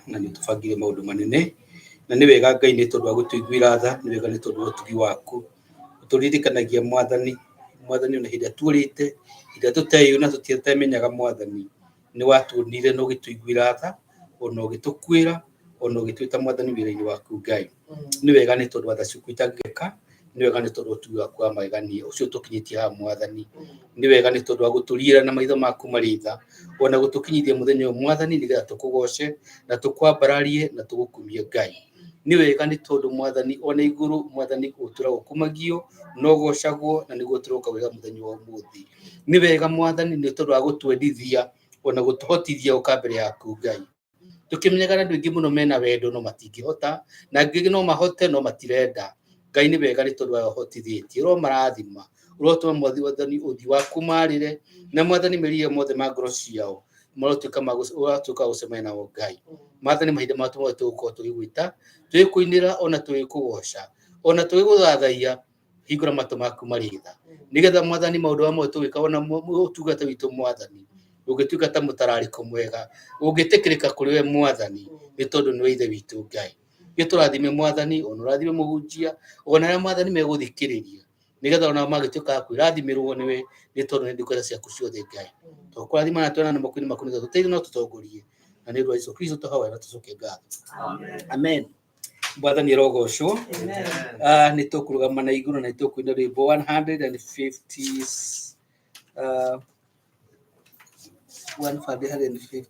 Na nĩ ũtũbangĩire maũndũ manene. Na nĩ wega Ngai nĩ tondũ wa gũtũiguĩra tha, nĩ wega nĩ tondũ wa ũtugi waku. Ũtũririkanagia Mwathani, Mwathani ona hĩndĩ ĩrĩa tuorĩte, hĩndĩ ĩrĩa tũteũĩ na tũtamenyaga Mwathani, nĩ watuonire na ũgĩtũiguĩra tha, ona ũgĩtũkuĩra, ona ũgĩtwĩta Mwathani wĩra-inĩ waku Ngai. Nĩ wega nĩ tondũ wa tha ciaku itangĩka, nĩ wega nĩ tondũ wa ũtugi waku wa magegania ũcio ũtũkinyĩtie haha Mwathani. Nĩ wega nĩ tondũ wa gũtũriĩra na maitho maku marĩ tha, ona gũtũkinyithia mũthenya ũyũ Mwathani, nĩgetha tũkũgoce na tũkwambararie na tũgũkumie Ngai. Nĩ wega nĩ tondũ Mwathani ona igũrũ Mwathani ũtũraga ũkumagio na ũgocagwo na nĩguo tũroka gwĩka mũthenya wa ũmũthĩ. Nĩ wega Mwathani nĩ tondũ wa gũtwendithia ona gũtũhotithia gũka mbere yaku Ngai. Tũkĩmenyaga andũ aingĩ mũno mena wendo no matingĩhota, na angĩ no mahote no matirenda. Ngai nĩ wega nĩ tondũ ũhotithĩtie, ũromarathima, ũrotũma Mwathani ũthiũ waku marĩre, na Mwathani merirĩria mothe ma ngoro ciao marotuĩka ma ũratuĩka wa gũcemania nao Ngai. Mwathani mahinda maya mothe tũgũkorwo tũgĩgwĩta, tũgĩkũinĩra ona tũgĩkũgoca, ona tũgĩgũthathaiya, hingũra matũ maku marĩ tha, nĩgetha Mwathani maũndũ marĩa mothe tũgwĩka ona ũtungata witũ Mwathani ũngĩtuĩka ta mũtararĩko mwega ũngĩtĩkĩrĩka kũrĩ we Mwathani, nĩ tondũ nĩwe Ithe witũ Ngai. Gĩtũrathime Mwathani, ona ũrathime mũhunjia, ona arĩa Mwathani megũthikĩrĩria, nĩgetha onao magĩtuĩka a kwĩrathimĩrwo nĩwe, nĩ tondũ nĩ ndungata ciaku ciothe Ngai. Tũkũrathima na twena na moko-inĩ maku nĩgetha tũteithie na ũtũtongorie. Na nĩ ũndũ wa Jesũ Kristo tũhoya na tũcokie ngatho. Amen. Mwathani arogocwo. Nĩ tũkũrũgama na igũrũ na nĩ tũkũina rwĩmbo 150, 150,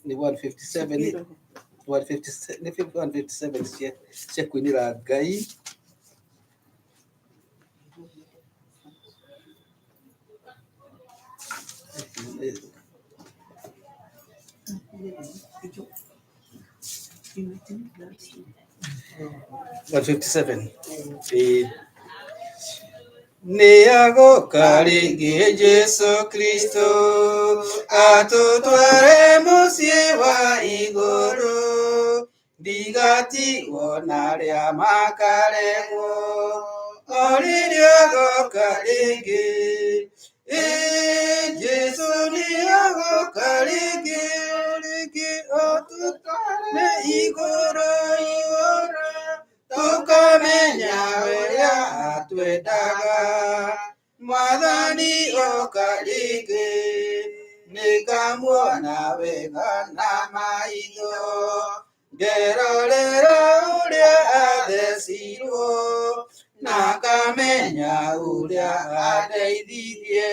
nĩ 157, 157, nĩ 157 cia kũinĩra Ngai. 157. Ĩĩ. Nĩ agoka rĩngĩ Jesu Kristo atũtware mũciĩ wa igũrũ, ndigatigwo na arĩa makaregwo o rĩrĩa agoka rĩngĩ. Ĩĩ Jesu nĩ agoka rĩngĩ, rĩngĩ atũtware igũrũ, igũrũ, tũkamenya ũrĩa atwendaga. Mwathani oka rĩngĩ, nĩngamuona wega na maitho, ngerorera ũrĩa athecirwo, na ngamenya ũrĩa andeithirie.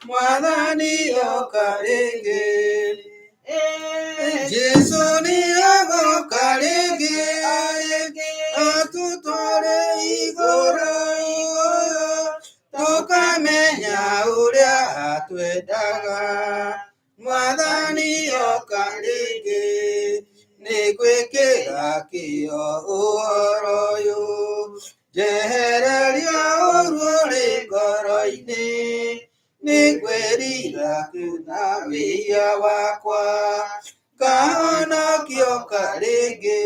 Mwathani oka rĩngĩ, Jesu nĩ agoka rĩngĩ, atũtware igũrũ, tũkamenya ũrĩa atwendaga. Mwathani oka rĩngĩ, nĩ gwĩkĩra kĩyo ũhoro ũyũ, njehereria ũru ũrĩ ngoro-inĩ, nĩ ngwĩrira na wĩhia wakwa, ngahonokio rĩngĩ.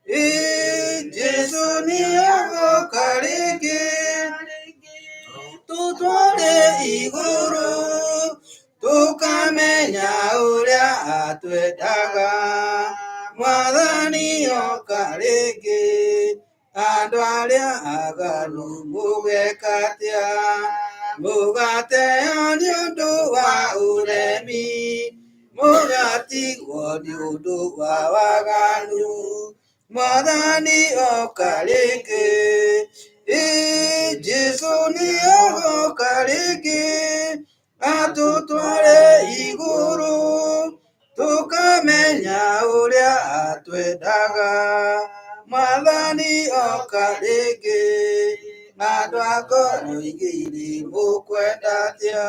Ĩĩ Jesu nĩ agoka rĩngĩ, tũtware igũrũ, tũkamenya ũrĩa atwendaga. Mwathani oka rĩngĩ, andũ arĩa aganu mũgeka atĩa? Mũgateo nĩ ũndũ wa ũremi, mũgatigwo nĩ ũndũ wa waganu. Mwathani oka rĩngĩ, ĩĩ Jesu nĩ agoka rĩngĩ, atũtware igũrũ, tũkamenya ũrĩa atwendaga. Mwathani oka rĩngĩ, andũ a ngoro igĩrĩ mũkwenda atĩa?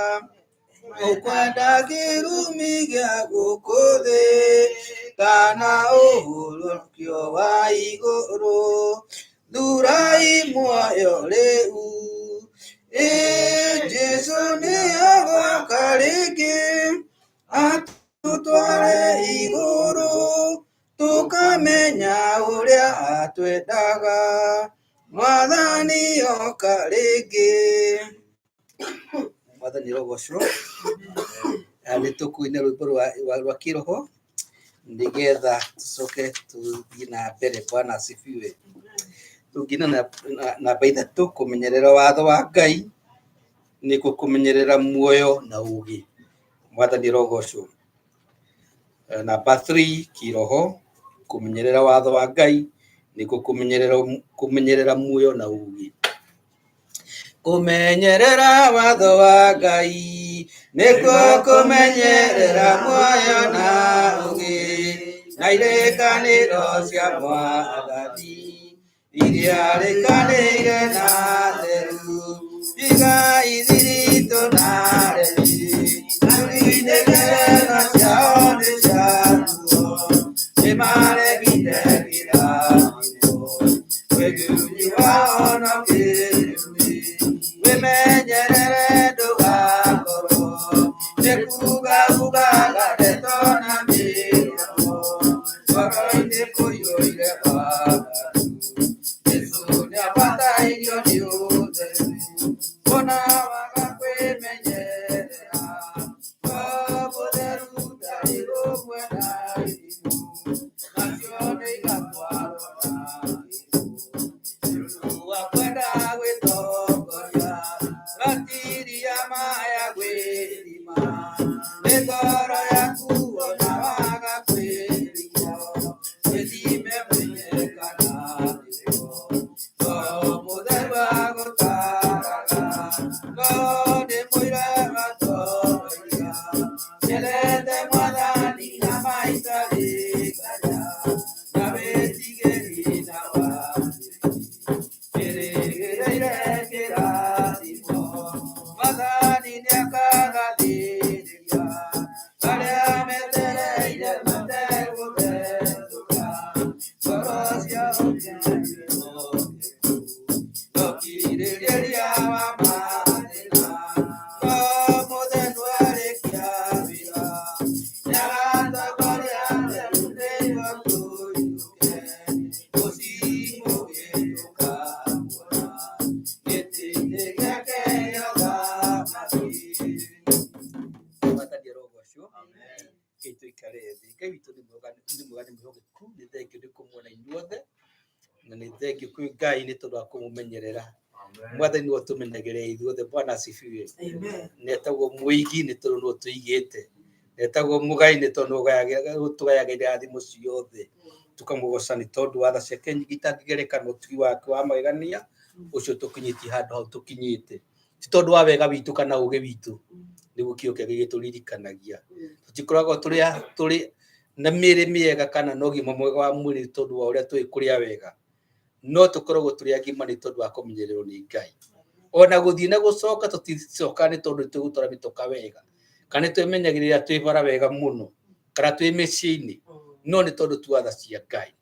Mũkwenda kĩrumi gĩa gũkũ thĩ, kana ũhurũkio wa igũrũ? Thurai muoyo rĩu. Ĩĩ Jesu nĩ agoka rĩngĩ, atũtware igũrũ, tũkamenya ũrĩa atwendaga. Mwathani oka rĩngĩ. Mwathani arogocwo. Nĩ tũkũina rwĩmbo rwa kĩroho nĩgetha tũcoke tũthiĩ na mbere. Bwana asifiwe. Tũngĩina namba 3, kũmenyerera watho wa Ngai nĩkuo kũmenyerera muoyo na ũũgĩ. Mwathani arogocwo. Namba 3, kĩroho, kũmenyerera watho wa Ngai nĩkuo kũmenyerera muoyo na ũũgĩ. Kũmenyerera watho wa Ngai nĩkuo kũmenyerera muoyo na ũũgĩ, na irĩkanĩro cia Mwathani iria rĩkanĩire na theru, tiga ithiritũ na remi, na ciao nĩ ciaruo, nĩmaregire kĩrathimo, wĩgunyĩ wao no kĩrumi, wĩmenyerere ndũgakorwo nĩ kuga ugaga ndeto na mĩromo, ngoro-inĩ kũiyũire waganu. Jesũ nĩabatairio nĩ ũtheru, ona waga kwĩmenyerera, Roho mũtheru ndarĩ rũmwe na irimũ, nacio nĩigatwarwo na kĩrimũ. Nĩ ũndũ wa kwenda gwĩtongoria, matiria maya gwĩthima, nĩ ngoro yaku ona waga kwĩrigwo, wĩthime menye kana nĩguo. Roho mũtheru agũtaaraga, Roho nĩ mũira atongoria, nyendete Mwathani na maitarĩ nganja, na wĩtigĩri na wathĩki, kĩrĩgĩrĩire kĩrathimo, Mwathani nĩakagathĩrĩria arĩa metereire mategũthethũka, ngoro ciao nĩnjokeku, ndokirĩrĩria wa mathĩna, Roho mũtheru arĩkia wĩra, nĩagatongoria theru nĩguo tũinũke, mũciĩ tũkamuona, gĩtĩ-inĩ gĩake gĩa ũthamaki. Mwathani arogocwo. Reke tũikare thĩ. Ngai witũ nĩ mwega, nĩ mwega, nĩ mwĩhokeku. Nĩ thengio nĩ kũmuona inyuothe, na nĩ thengio kwĩ Ngai nĩ tondũ wa kũmũmenyerera. Mwathani nĩwe ũtũmenyagĩrĩra ithuothe. Bwana asifiwe. Nĩetagwo mũigi nĩ tondũ nĩwe ũtũigĩte, nĩetagwo mũgai nĩ tondũ nĩwe ũtũgayagĩra irathimo ciothe. Tũkamũgoca nĩ tondũ wa tha ciake nyingĩ itangĩgereka na ũtugi wake wa magegania ũcio tũkinyĩtie handũ hau tũkinyĩte. Ti tondũ wa wega witũ kana ũũgĩ witũ, nĩguo kĩo kĩake gĩtũririkanagia. Tũtikoragwo tũrĩ na mĩĩrĩ mĩega kana na ũgima mwega wa mwĩrĩ tondũ wa ũrĩa tũĩ kũrĩa wega, no tũkoragwo tũrĩ agima nĩ tondũ wa kũmenyererwo nĩ Ngai. Ona gũthiĩ na gũcoka tũticoka nĩ tondũ tũgũtwara mĩtoka wega, kana nĩ twĩmenyagĩrĩra twĩ bara wega mũno, kana twĩ mĩciĩ-inĩ, no nĩ tondũ tu wa tha cia Ngai.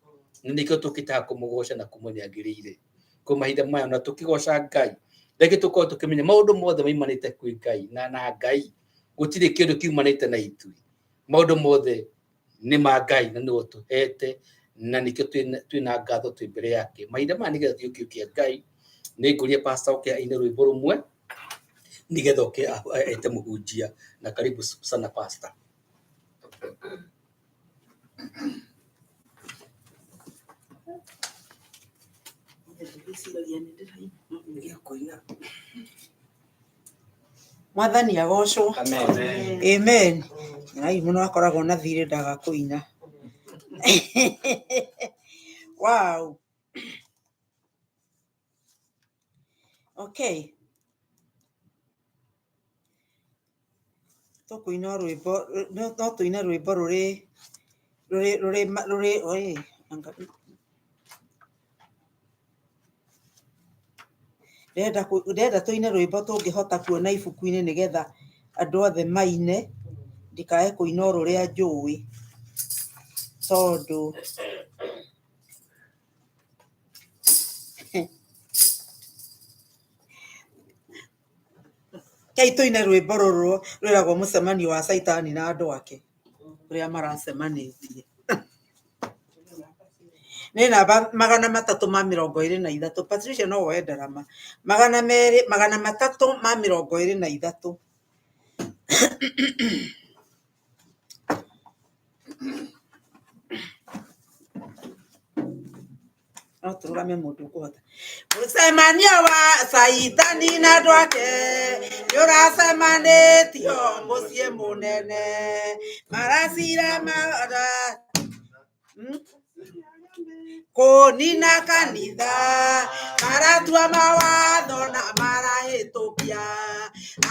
Na nĩkĩo tũkĩtaga kũmũgoca na kũmũnĩ agĩrĩire. Kwa mahinda maya na tũkĩgoca Ngai, reke tũkorwo tũkĩmenya maũndũ mothe maimanĩte kwĩ Ngai, na Ngai gũtirĩ kĩndũ kiumanĩte na ithuĩ. Maũndũ mothe nĩ ma Ngai na nĩwe ũtũhete, na nĩkĩo twĩna ngatho twĩ mbere yake. Mahinda maya nĩgetha tũiyũkie kĩa Ngai, nĩ ngũria pastor oke aine rwĩmbo rũmwe nĩgetha oke ete mũhunjia. Na karibu sana pastor. Mwathani agocwo. Amen. Ngai mũno akoragwo na thirĩ ndaga kũina. Wow. Okay. Tũkũina rwĩmbo, no tũine rwĩmbo rũrĩ rũrĩ rũrĩ rũrĩ oi ndĩrenda tũine rwĩmbo tũngĩhota kuona ibuku-inĩ nĩgetha andũ othe maine, ndikae kũina o rũrĩa njũĩ, tondũ Rekei tũine rwĩmbo rũrũ rwĩragwo mũcemanio wa caitani na andũ ake, ũrĩa maracemanĩtie. Nĩ namba 323. Patricia no woe ndarama. 200, 323. No tũrũgame mũndũ ũkũhota. Mũcemanio wa Caitani na andũ ake nĩ ũracemanĩtio mũciĩ mũnene. Maracira mara Kũnina kanitha, maratua mawatho na marahĩtũkia.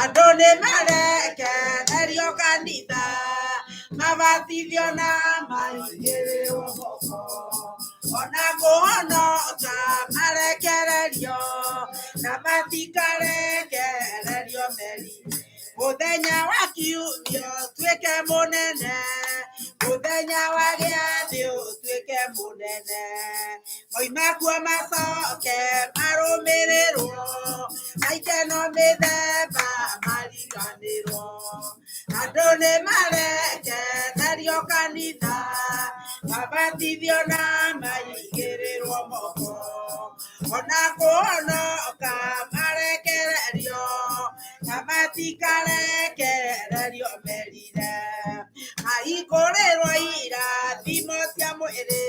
Andũ nĩ marekererio kanitha, mabatithio na maigĩrĩrwo moko. Ona kũhonoka marekererio, na matikarekererio meri. Mũthenya wa kiumia ũtuĩke mũnene, mũthenya wa gĩathĩ ũtuĩke mũnene. Moima kuo macoke marũmĩrĩrwo, na ikeno mĩthemba mariganĩrwo. Andũ nĩ marekererio kanitha, mabatithio na maigĩrĩrwo moko. Ona kũhonoka marekererio, na matikarekererio merire. Mahingũrĩrwo irathimo cia mwĩrĩ,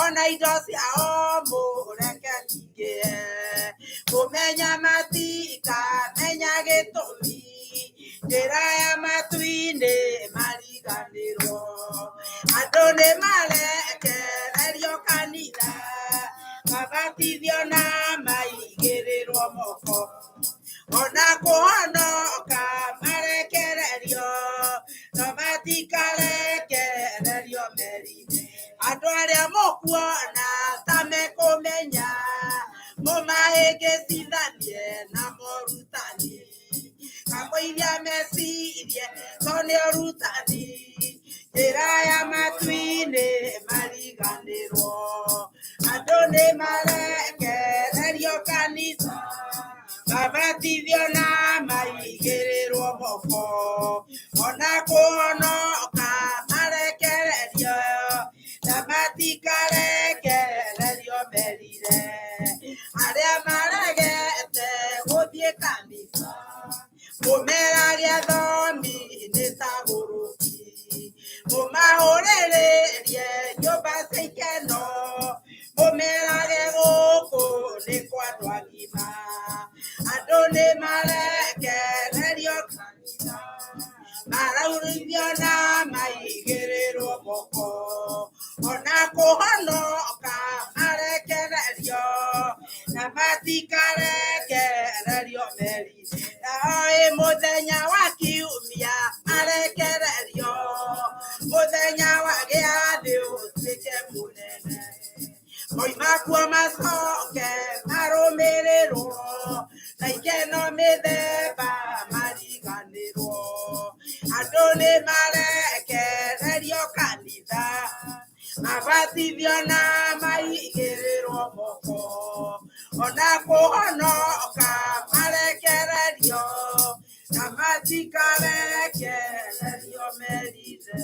ona indo ciao mũreke cingĩhe. Kũmenya matikamenya gĩtũmi, njĩra ya matu-inĩ mariganĩrwo. Andũ nĩ marekererio kanitha, mabatithio na maigĩrĩrwo moko. Ona kũhonoka marekererio, no matikarekererio merire. Andũ arĩa mũkuona ta mekũmenya, mũmahĩngĩcithanie na morutani. Kamũiria mecirie to nĩ ũrutani, njĩra ya matu-inĩ mariganĩrwo. Andũ nĩ marekererio kanitha, mabatithio na maigĩrĩrwo moko. Ona kũhonoka marekererio, na matikarekererio merire. Arĩa maregete gũthiĩ kanitha, mũmerage athomi nĩ ta gũrũki. Mũmahũrĩrĩrie nyũmba cia ikeno, mũmerage gũkũ nĩ kwa andũ agima. Andũ nĩ marekererio kanitha, maraurithio na maigĩrĩrwo moko. Ona kũhonoka marekererio, na matikarekererio meri. Ĩ mũthenya wa kiumia marekererio, mũthenya wa gĩathĩ ũtuĩke mũnene. Moima kuo macoke marũmĩrĩrwo, na ikeno mĩthemba mariganĩrwo. Andũ nĩ marekererio kanitha, mabatithio na maigĩrĩrwo moko. Ona kũhonoka marekererio, na matikarekererio merire.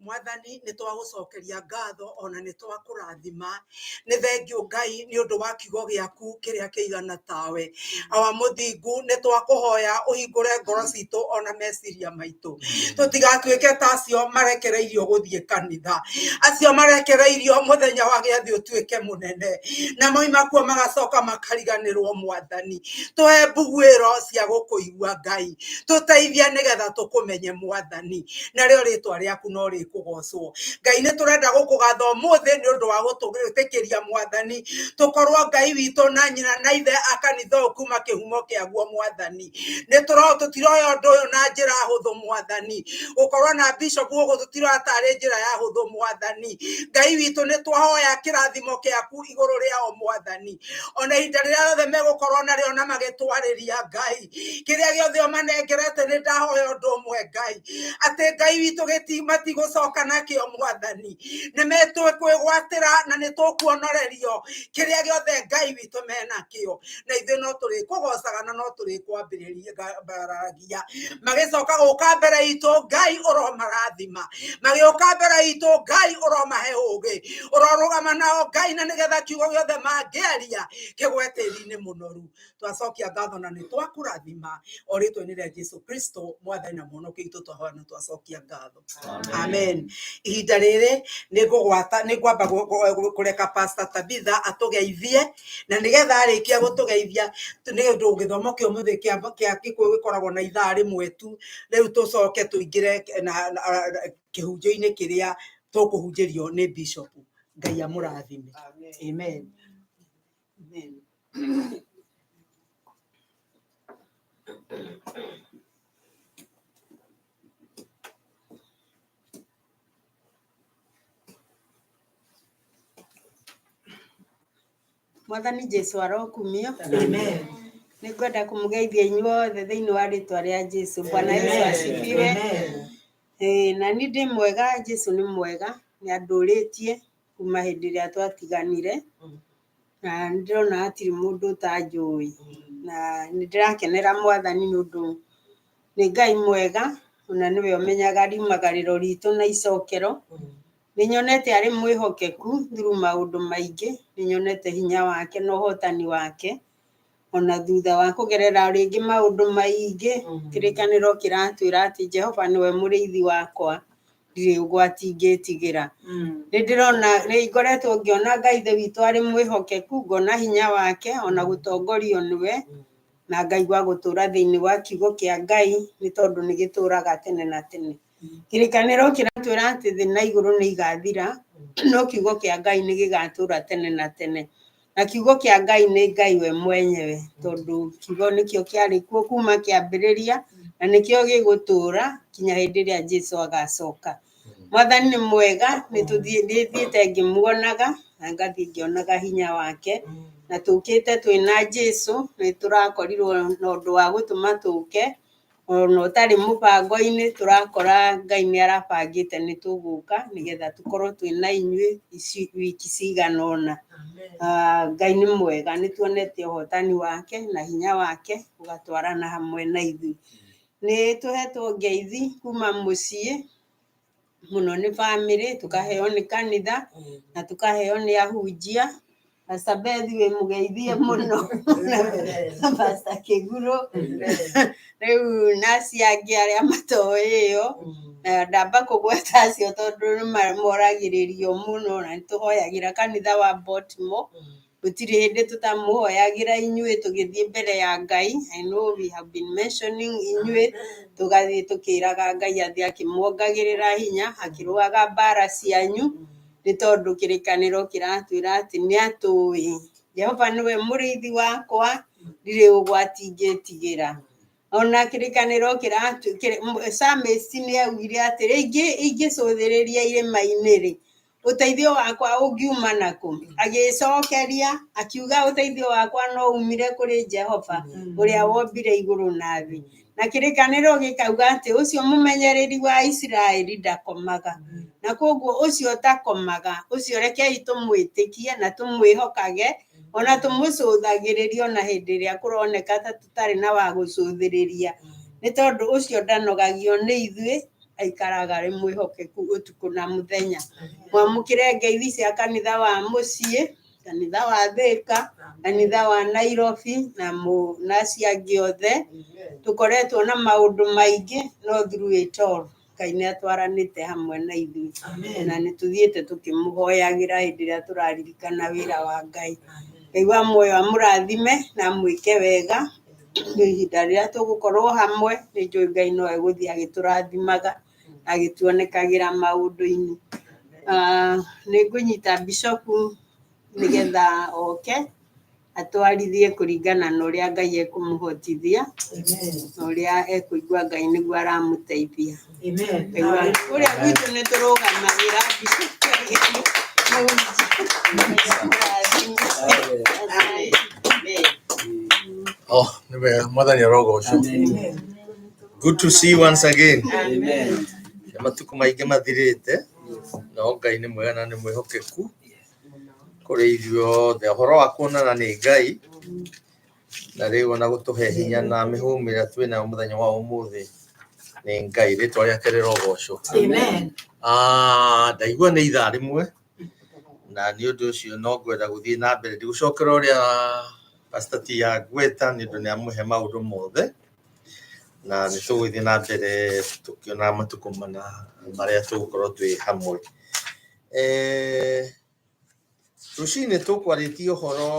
Mwathani nĩ twagũcokeria ngatho ona nĩ twakũrathima. Nĩ thengiũ Ngai nĩ ũndũ wa kiugo gĩaku kĩrĩa kĩigana tawe. Awa mũthingu nĩ twakũhoya ũhingũre ngoro citũ ona meciria maitũ. Tũtigatuĩke ta acio marekereirio gũthiĩ kanitha, acio marekereirio mũthenya wa gĩathĩ ũtuĩke mũnene, na moima kuo magacoka makariganĩrwo. Mwathani, tũhe mbuguĩro cia gũkũigua Ngai, tũteithie nĩgetha tũkũmenye Mwathani, narĩo rĩtwa rĩaku no rĩkũgocwo. Ngai nĩ tũrenda gũkũgatha ũmũthĩ nĩ ũndũ wa gũtũĩtĩkĩria Mwathani tũkorwo Ngai witũ na nyina na ithe a kanitha ũyũ kuma kĩhumo kĩaguo Mwathani. Nĩ tũtiroya ũndũ ũyũ na njĩra hũthũ Mwathani, gũkorwo na bishop gũkũ tũtiroya tarĩ njĩra ya hũthũ Mwathani. Ngai witũ nĩ twahoya kĩrathimo gĩaku igũrũ rĩao Mwathani, ona ihinda rĩrĩa rĩothe megũkorwo narĩo na magĩtwarĩria Ngai kĩrĩa gĩothe ũmanengerete. Nĩ ndahoya ũndũ ũmwe Ngai, atĩ Ngai witũ matigũcoka nakĩo Mwathani, nĩ metwĩkwĩgwatĩra na nĩ tũkuonorerio kĩrĩa gĩothe Ngai witũ menakĩo, na ithuĩ no tũrĩkũgocaga na no tũrĩkwambĩrĩria. Magĩcoka gũka mbere itũ Ngai ũromarathima, magĩũka mbere itũ Ngai ũromahe ũgĩ, ũrorũgama nao Ngai, na nĩgetha kiugo gĩothe mangĩaria kĩgwe tĩri-inĩ mũnoru. Twacokia ngatho na nĩ twakũrathima o rĩtwa-inĩ rĩa Jesu Kristo Mwathani na Mũhonokia witũ twahoya na twacokia ngatho. Amen. Amen. Ihinda rĩrĩ nĩ ngũgwata nĩ ngwamba kũreka Pastor Tabitha atũgeithie, na nĩgetha arĩkia gũtũgeithia, nĩ ũndũ gĩthomo kĩa ũmũthĩ kĩa Gĩkũyũ gĩkoragwo na ithaa rĩmwe tu. Rĩu tũcoke tũingĩre na kĩhunjio-inĩ kĩrĩa tũkũhunjĩrio nĩ Bishop. Ngai amũrathime. Amen. Amen. Mwathani Jesu arokumio. Amen. Nĩ ngwenda kũmũgeithia inyuothe thĩinĩ wa rĩtwa rĩa Jesu. Bwana Yesu asifiwe. Amen. Na niĩ ndĩ mwega, Jesu nĩ mwega, nĩ andũrĩtie kuma hĩndĩ ĩrĩa twatiganire, na nĩ ndĩrona hatirĩ mũndũ ũtanjũĩ, na nĩ ndĩrakenera Mwathani nĩ ũndũ nĩ Ngai mwega, ona nĩwe ũmenyaga riumagarĩro ritũ na icokero. Nĩ nyonete arĩ mwĩhokeku through maũndũ maingĩ, nĩ nyonete hinya wake na ũhotani wake, ona thutha wa kũgerera rĩngĩ maũndũ maingĩ. Kĩrĩkanĩro kĩratwĩra atĩ Jehova nĩwe mũrĩithi wakwa, ndirĩ ũgwati ingĩtigĩra. Nĩ ndĩrona, nĩ ngoretwo ngĩona Ngai Ithe witũ arĩ mwĩhokeku, ngona hinya wake ona gũtongorio nĩwe, na ngaigua gũtũra thĩinĩ wa kiugo kĩa Ngai, nĩ tondũ nĩ gĩtũraga tene na tene. Kĩrĩkanĩro kĩratwĩra atĩ thĩ na igũrũ nĩ igathira, no kiugo kĩa Ngai nĩ gĩgatũra tene na tene. Na kiugo kĩa Ngai nĩ Ngai we mwenyewe, tondũ kiugo nĩkĩo kĩarĩ kuo kuma kĩambĩrĩria, na nĩkĩo gĩgũtũra kinya hĩndĩ ĩrĩa Jesu agacoka. Mwathani nĩ mwega, nĩ thiĩte ngĩmuonaga na ngathiĩ ngĩonaga hinya wake, na tũkĩte twĩna Jesu, nĩ tũrakorirwo na ũndũ wa gũtũma tũke, ona ũtarĩ mũbango-inĩ, tũrakora Ngai nĩ arabangĩte nĩ tũgũka nĩgetha tũkorwo twĩna inyuĩ wiki cigana ũna. Ngai nĩ mwega, nĩ tuonete ũhotani wake na hinya wake ũgatwarana hamwe na ithuĩ. Nĩ tũhetwo ngeithi kuma mũciĩ mũno nĩ bamĩrĩ, tũkaheo nĩ kanitha na tũkaheo nĩ ahunjia. Pastor Beth wĩ mũgeithie mũno, Pastor Kĩgurũ, rĩu na acio angĩ arĩa matoĩ ĩyo, na ndamba kũgweta acio tondũ nĩ moragĩrĩrio mũno, na nĩ tũhoyagĩra kanitha wa Baltimore. Gũtirĩ hĩndĩ tũtamũhoyagĩra inyuĩ tũgĩthiĩ mbere ya Ngai. I know we have been mentioning inyuĩ, tũgathiĩ tũkĩraga Ngai athiĩ akĩmuongagĩrĩra hinya, akĩrũaga mbara cianyu, nĩ tondũ kĩrĩkanĩro kĩratwĩra atĩ nĩ atũĩ. Jehova nĩwe mũrĩithi wakwa, ndirĩ ũgwati ingĩtigĩra. Ona kĩrĩkanĩro Psalmist nĩ augire atĩ rĩngĩ ingĩcũthĩrĩria irĩma-inĩ rĩ, ũteithio wakwa ũngiuma nakũ? Agĩcokeria akiuga ũteithio wakwa no umire kũrĩ Jehova ũrĩa wombire igũrũ na thĩ. Na kĩrĩkanĩro gĩkauga atĩ ũcio mũmenyereri wa Isiraeli ndakomaga, na koguo ũcio ũtakomaga ũcio rekei tũmwĩtĩkie na tũmwĩhokage, ona tũmũcũthagĩrĩrie ona hĩndĩ ĩrĩa kũroneka ta tũtarĩ na wa gũcũthĩrĩria, nĩ tondũ ũcio ndanogagio nĩ ithuĩ, aikaraga arĩ mwĩhokeku ũtukũ na mũthenya. Mwamũkĩre ngeithi cia kanitha wa mũciĩ, kanitha wa Thĩka, kanitha wa Nairobi na acio angĩ othe. Tũkoretwo na maũndũ maingĩ, no through it all Ngai nĩ atwaranĩte hamwe na ithuĩ, na nĩ tũthiĩte tũkĩmũhoyagĩra hĩndĩ ĩrĩa tũraririkana wĩra wa Ngai. Ngai wa muoyo amũrathime na amwĩke wega. Nĩ ihinda rĩrĩa tũgũkorwo hamwe, nĩ njũĩ Ngai no egũthiĩ agĩtũrathimaga, agĩtuonekagĩra maũndũ-inĩ. Nĩ ngũnyita Bishop nĩgetha oke atwarithie kũringana na ũrĩa Ngai ekũmũhotithia, na ũrĩa ekũigua Ngai nĩguo aramũteithia. Kũrĩa gwitũ nĩ tũrũgamagĩra Bishop Oh, nĩ wega, Mwathani arogocwo. Good to see you once again. Amen. Nĩ matukũ maingĩ mathirĩte, no Ngai nĩ mwega na nĩ mwĩhokeku kũrĩ ithuothe. Ũhoro wa kuonana nĩ Ngai, na rĩu ona gũtũhe hinya na mĩhũmũ ĩrĩa twĩ nayo mũthenya wa ũmũthĩ nĩ Ngai, rĩtwa rĩake rĩrogocwo. Amen. Ndaigua nĩ ithaa rĩmwe, na nĩ ũndũ ũcio no ngwenda gũthiĩ na mbere ndigũcokera ũrĩa Pastor T agweta, nĩ ũndũ nĩ amũhe maũndũ mothe. Na nĩ tũgũthiĩ na mbere tũkĩonaga matukũ mana marĩa tũgũkorwo twĩ hamwe. Rũcinĩ tũkwarĩtie ũhoro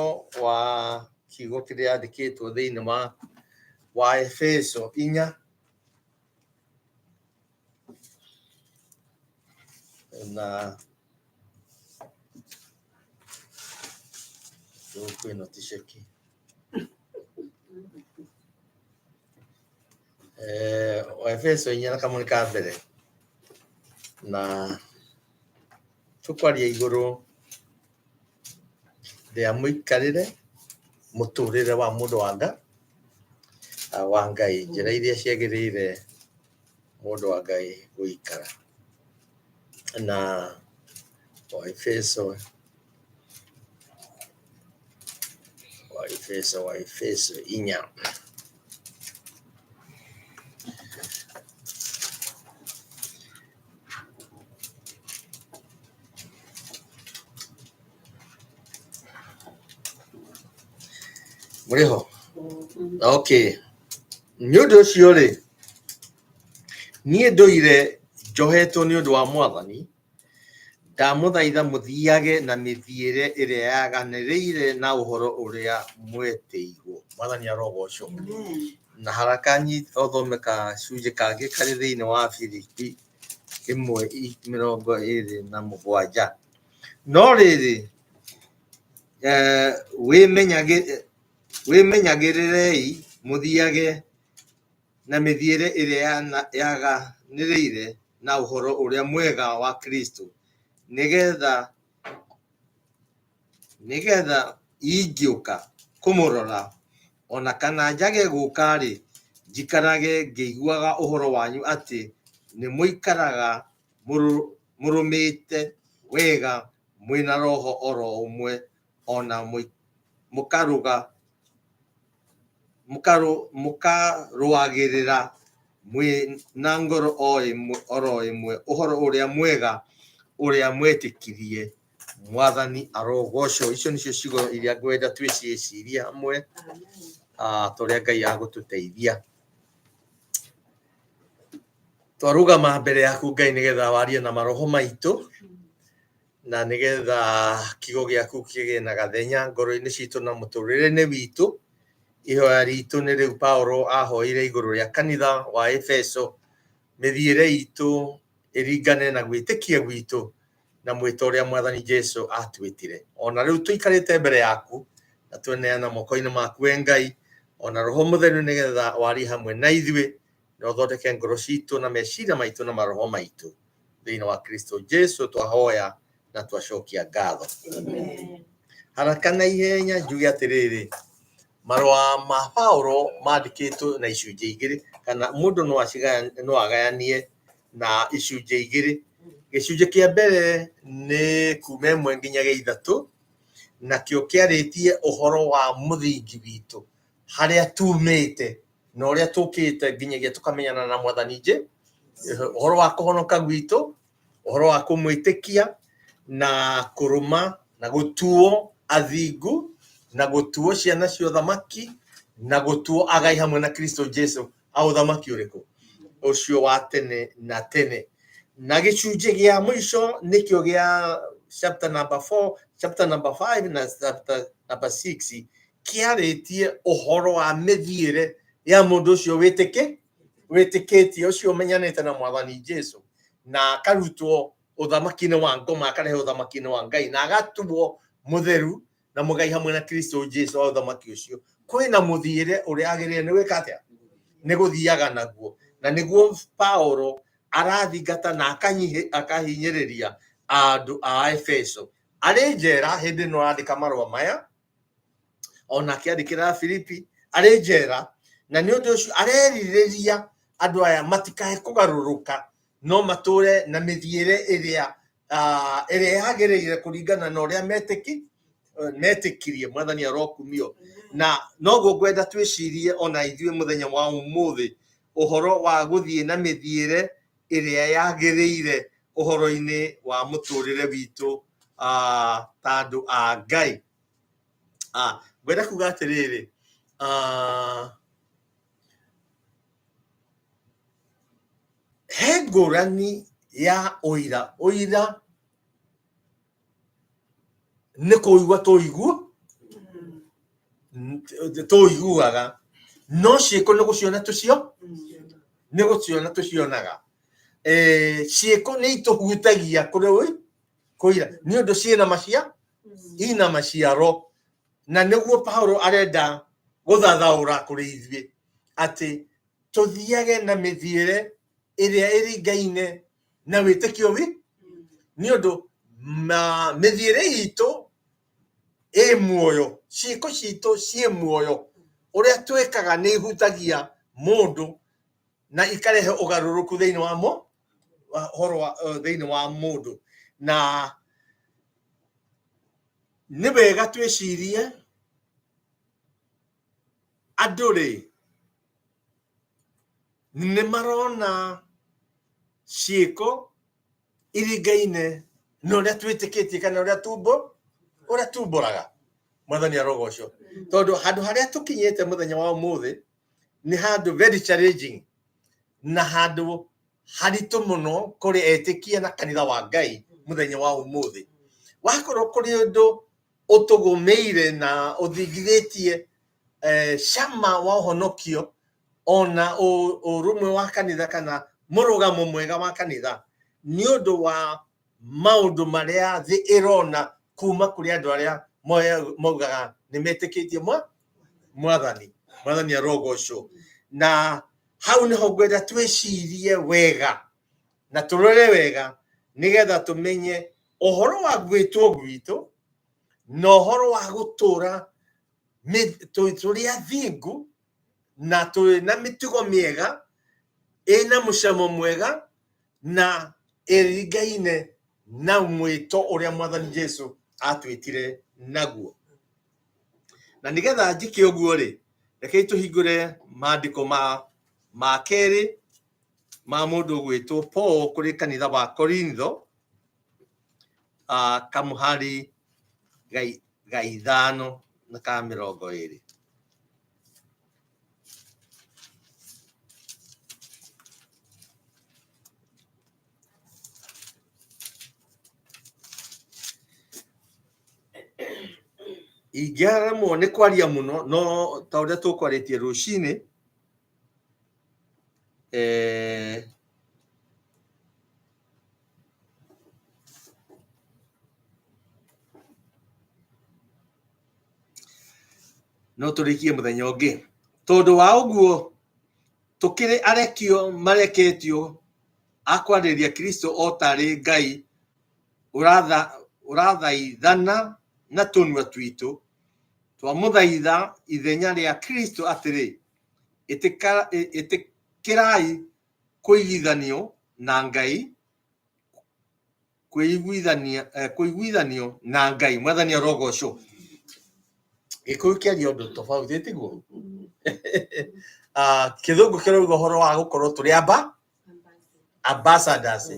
wa kiugo kĩrĩa yandĩkĩtwo thĩinĩ wa Efeso 4. Na thũkũ ĩno ti ceki. Waefeso 4 na kamwe ka mbere, na tũkwaria igũrũ rĩa mũikarĩre, mũtũrĩre wa mũndũ wa Ngai, njĩra iria ciagĩrĩire mũndũ wa Ngai gũikara. Na Waefeso, Waefeso, Waefeso 4. Mũrĩ ho? Okay. Nĩ ũndũ ũcio rĩ, niĩ ndũire njohetwo nĩ ũndũ wa Mwathani, ndamũthaitha mũthiage na mĩthiĩre ĩrĩa yaganĩrĩire na ũhoro ũrĩa mwetĩirwo. Mwathani arogocwo. Na haraka ũthome gacunjĩ kangĩ karĩ thĩinĩ wa Filipi 1:27. No rĩrĩ, wĩmenyagĩrĩrei mũthiage na mĩthiĩre ĩrĩa yaganĩrĩire na ũhoro ũrĩa mwega wa Kristo, nĩgetha ingĩũka kũmũrora ona kana njage gũka-rĩ, njikarage ngĩiguaga ũhoro wanyu atĩ nĩmũikaraga mũrũmĩte wega mwĩna roho oro ũmwe, ona mũkarũagĩrĩra mwĩna ngoro oro ĩmwe ũhoro ũrĩa mwega ũrĩa mwetĩkirie. Mwathani arogocwo. Icio nĩcio ciugo iria ngwenda twĩciĩcirie hamwe, ta ũrĩa Ngai agũtũteithia. Twarũgama mbere yaku Ngai nĩgetha warie na maroho maitũ, na nĩgetha kiugo gĩaku kĩgĩe na gathenya ngoro-inĩ citũ na mũtũrĩre-inĩ witũ. Ihoya ritũ nĩ rĩu Paulo ahoire igũrũ rĩa kanitha wa Efeso, mĩthiĩre itũ ĩringane na gwĩtĩkia gwitũ na mwĩto ũrĩa Mwathani Jesu atwĩtire. Ona rĩu tũikarĩte mbere yaku na tweneana moko-inĩ maku we Ngai, ona Roho Mũtheru nĩgetha warie hamwe na ithuĩ na ũthondeke ngoro citũ na meciria maitũ na maroho maitũ. Thĩinĩ wa Kristo Jesu twahoya na twacokia ngatho. Haraka na ihenya njuge atĩrĩrĩ, marũa ma Paulo mandĩkĩtwo na icunjĩ igĩrĩ, kana mũndũ no agayanie na icunjĩ igĩrĩ. Gĩcunjĩ kĩa mbere nĩ kuma 1 nginya 3, nakĩo kĩarĩtie ũhoro wa mũthingi witũ, harĩa tumĩte na ũrĩa tũkĩte nginyagia tũkamenyana na Mwathani Jesu, ũhoro wa kũhonoka gwitũ, ũhoro wa kũmwĩtĩkia na kũrũma na gũtuo athingu na gũtuo ciana cia ũthamaki na gũtuo agai hamwe na Kristo Jesu, a ũthamaki ũrĩkũ? Ũcio wa tene na tene. Na gĩcunjĩ gĩa mũico nĩkĩo gĩa chapter number 4, chapter number 5 na chapter number 6, kĩarĩtie ũhoro wa mĩthiĩre ya mũndũ ũcio wĩtĩkĩtie, ũcio ũmenyanĩte na Mwathani Jesu na akarutwo ũthamaki-inĩ wa ngoma akarehe ũthamaki-inĩ wa Ngai na agatuo mũtheru na mũgai hamwe na Kristo Jesu wa ũthamaki ũcio. Kwĩna mũthiĩre ũrĩa agĩrĩire nĩ gwĩka atĩa? Nĩ gũthiaga naguo. Na nĩguo Paulo arathingata na akahinyĩrĩria andũ a Efeso. Arĩ njera hĩndĩ ĩno arandĩka marũa maya, ona akĩandĩkĩra Filipi arĩ njera, na nĩ ũndũ ũcio arerirĩria andũ aya matikae kũgarũrũka, no matũre na mĩthiĩre ĩrĩa ĩrĩa yagĩrĩire kũringana na ũrĩa metĩkirie. Mwathani arokumio. Na noguo ngwenda twĩcirie ona ithuĩ mũthenya wa ũmũthĩ ũhoro wa gũthiĩ na mĩthiĩre ĩrĩa yagĩrĩire ũhoro-inĩ wa mũtũrĩre witũ ta andũ a Ngai. Ngwenda kuga atĩrĩrĩ, He ngũrani ya ũira. Ũira nĩ kũigua tũigua tũiguaga, no ciĩko nĩ gũciona tũcio nĩ gũciona tũcionaga. Ciĩko nĩ itũhutagia kũrĩ kũira nĩ ũndũ ciĩna macia ina maciaro, na nĩguo Paulo arenda gũthathaũra kũrĩ ithuĩ atĩ tũthiage na mĩthiĩre ĩrĩa ĩringaine na wĩtĩkio wi nĩ ũndũ mĩthiĩre itũ ĩ muoyo, ciĩko citũ ciĩ muoyo, ũrĩa twĩkaga nĩ ihutagia mũndũ na ikarehe ũgarũrũku thĩinĩ wa mo ũhoro wa thĩinĩ wa mũndũ. Na nĩ wega twĩcirie andũ rĩ nĩ marona ciĩko iringaine na ũrĩa twĩtĩkĩtie kana ũrĩa tumbo ũrĩa tumbũraga. Mwathani arogocwo, tondũ handũ harĩa tũkinyĩte mũthenya wa ũmũthĩ nĩ handũ very challenging na handũ haritũ mũno kũrĩ etĩkia na kanitha wa Ngai mũthenya wa ũmũthĩ. Wakorwo kũrĩ ũndũ ũtũgũmĩire na ũthingithĩtie cama wa ũhonokio ona ũrũmwe wa kanitha kana mũrũgamo mwega wa kanitha nĩ ũndũ wa maũndũ marĩa thĩ ĩrona kuma kũrĩ andũ arĩa maugaga nĩ metĩkĩtie mwathani. Mwathani arogocwo. Na hau nĩho ngwenda twĩcirie wega na tũrore wega nĩgetha tũmenye ũhoro wa gwĩtwo gwitũ na ũhoro wa gũtũra tũrĩ athingu na tũrĩ na mĩtugo mĩega ĩna mũcamo mwega na ĩringaine na mwĩto ũrĩa Mwathani Jesu atwĩtire naguo. Na nĩgetha njĩke ũguo rĩ, rekei tũhingũre maandĩko ma kerĩ ma mũndũ ũgwĩtwo Paul kũrĩ kanitha wa Korintho, kamũhari ga 5 na ka 20. Ingĩaremwo nĩ kwaria mũno, no ta ũrĩa tũkwarĩtie rũcinĩ, no tũrĩkie mũthenya ũngĩ. Tondũ wa ũguo tũkĩrĩ arekio mareketio a kwarĩria Kristo o tarĩ Ngai ũrathaithana na tũnua twitũ, twamũthaitha ithenya rĩa Kristo atĩrĩ, ĩtĩkĩrai kũiguithanio na Ngai, kũiguithanio na Ngai. Mwathani arogocwo. Gĩkũyũ kĩaria ũndũ tofauti tiguo? Kĩthũngũ kĩrauga ũhoro wa gũkorwo tũrĩ ambassadors,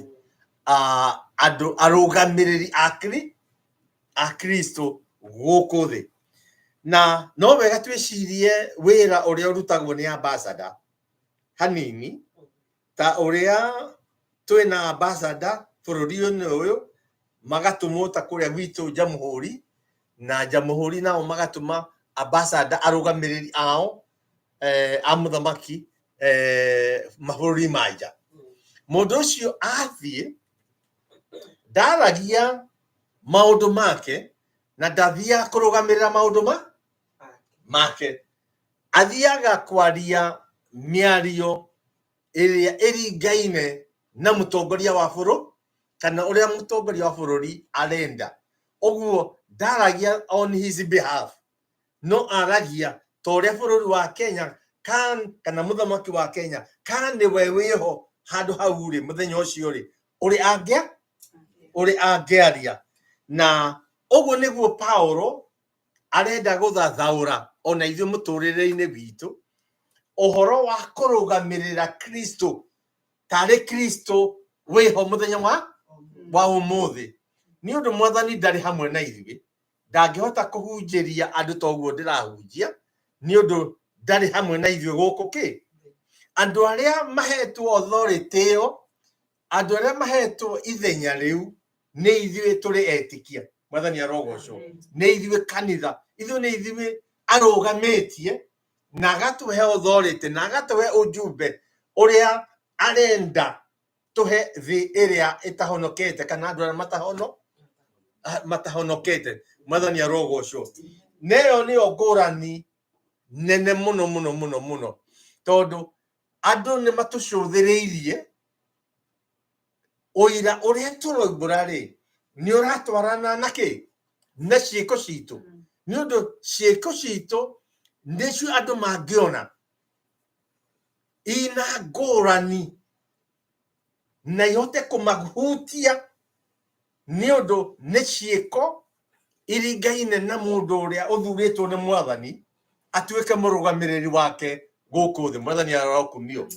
andũ arũgamĩrĩri a Kristo gũkũ thĩ. Na no wega twĩcirie wĩra ũrĩa ũrutagwo nĩ ambassador hanini, ta ũrĩa twĩna ambassador bũrũri-inĩ ũyũ, magatũmwo ta kũrĩa gwitũ Jamhuri, na Jamhuri nao magatũma ambassador arũgamĩrĩri ao a mũthamaki mabũrũri ma nja. Mũndũ ũcio athiĩ ndaragia maũndũ make na ndathiaga kũrũgamĩrĩra maũndũ make, athiaga kwaria mĩario ĩrĩa ĩringaine na mũtongoria wa bũrũri kana ũrĩa mũtongoria wa bũrũri arenda. Ũguo ndaragia on his behalf, no aragia ta ũrĩa bũrũri wa Kenya kana mũthamaki wa Kenya kana nĩwe wĩho handũ hau rĩ mũthenya ũcio rĩ ũrĩ angĩaria. Na ũguo nĩguo Paulo arenda gũthathaũra ona ithuĩ mũtũrĩre-inĩ witũ ũhoro wa kũrũgamĩrĩra Kristo tarĩ Kristo wĩho mũthenya wa ũmũthĩ. Nĩ ũndũ Mwathani ndarĩ hamwe na ithuĩ, ndangĩhota kũhunjĩria andũ ta ũguo ndĩrahunjia, nĩ ũndũ ndarĩ hamwe na ithuĩ gũkũ kĩ. Andũ arĩa mahetwo authority ĩyo Andũ arĩa mahetwo ithenya rĩu nĩ ithuĩ tũrĩ etĩkia. Mwathani arogocwo. Nĩ ithuĩ kanitha, ithuĩ nĩ ithuĩ arũgamĩtie na agatũhe authority na agatũhe ujumbe ũrĩa arenda tũhe thĩ ĩrĩa ĩtahonokete kana andũ arĩa matahonokete. Mwathani arogocwo. Na ĩyo nĩyo ngũrani nene mũno mũno mũno mũno, tondũ andũ nĩ matũcũthĩrĩirie ũira ũrĩa tũroimbũra rĩ nĩ ũratwarana na kĩ na ciĩko citũ, nĩ ũndũ ciĩko citũ nĩcio andũ mangĩona ina ngũrani na ihote kũmahutia, nĩ ũndũ nĩ ciĩko iringaine na mũndũ ũrĩa ũthurĩtwo nĩ Mwathani atuĩke mũrũgamĩrĩri wake gũkũ thĩ. Mwathani arokumio.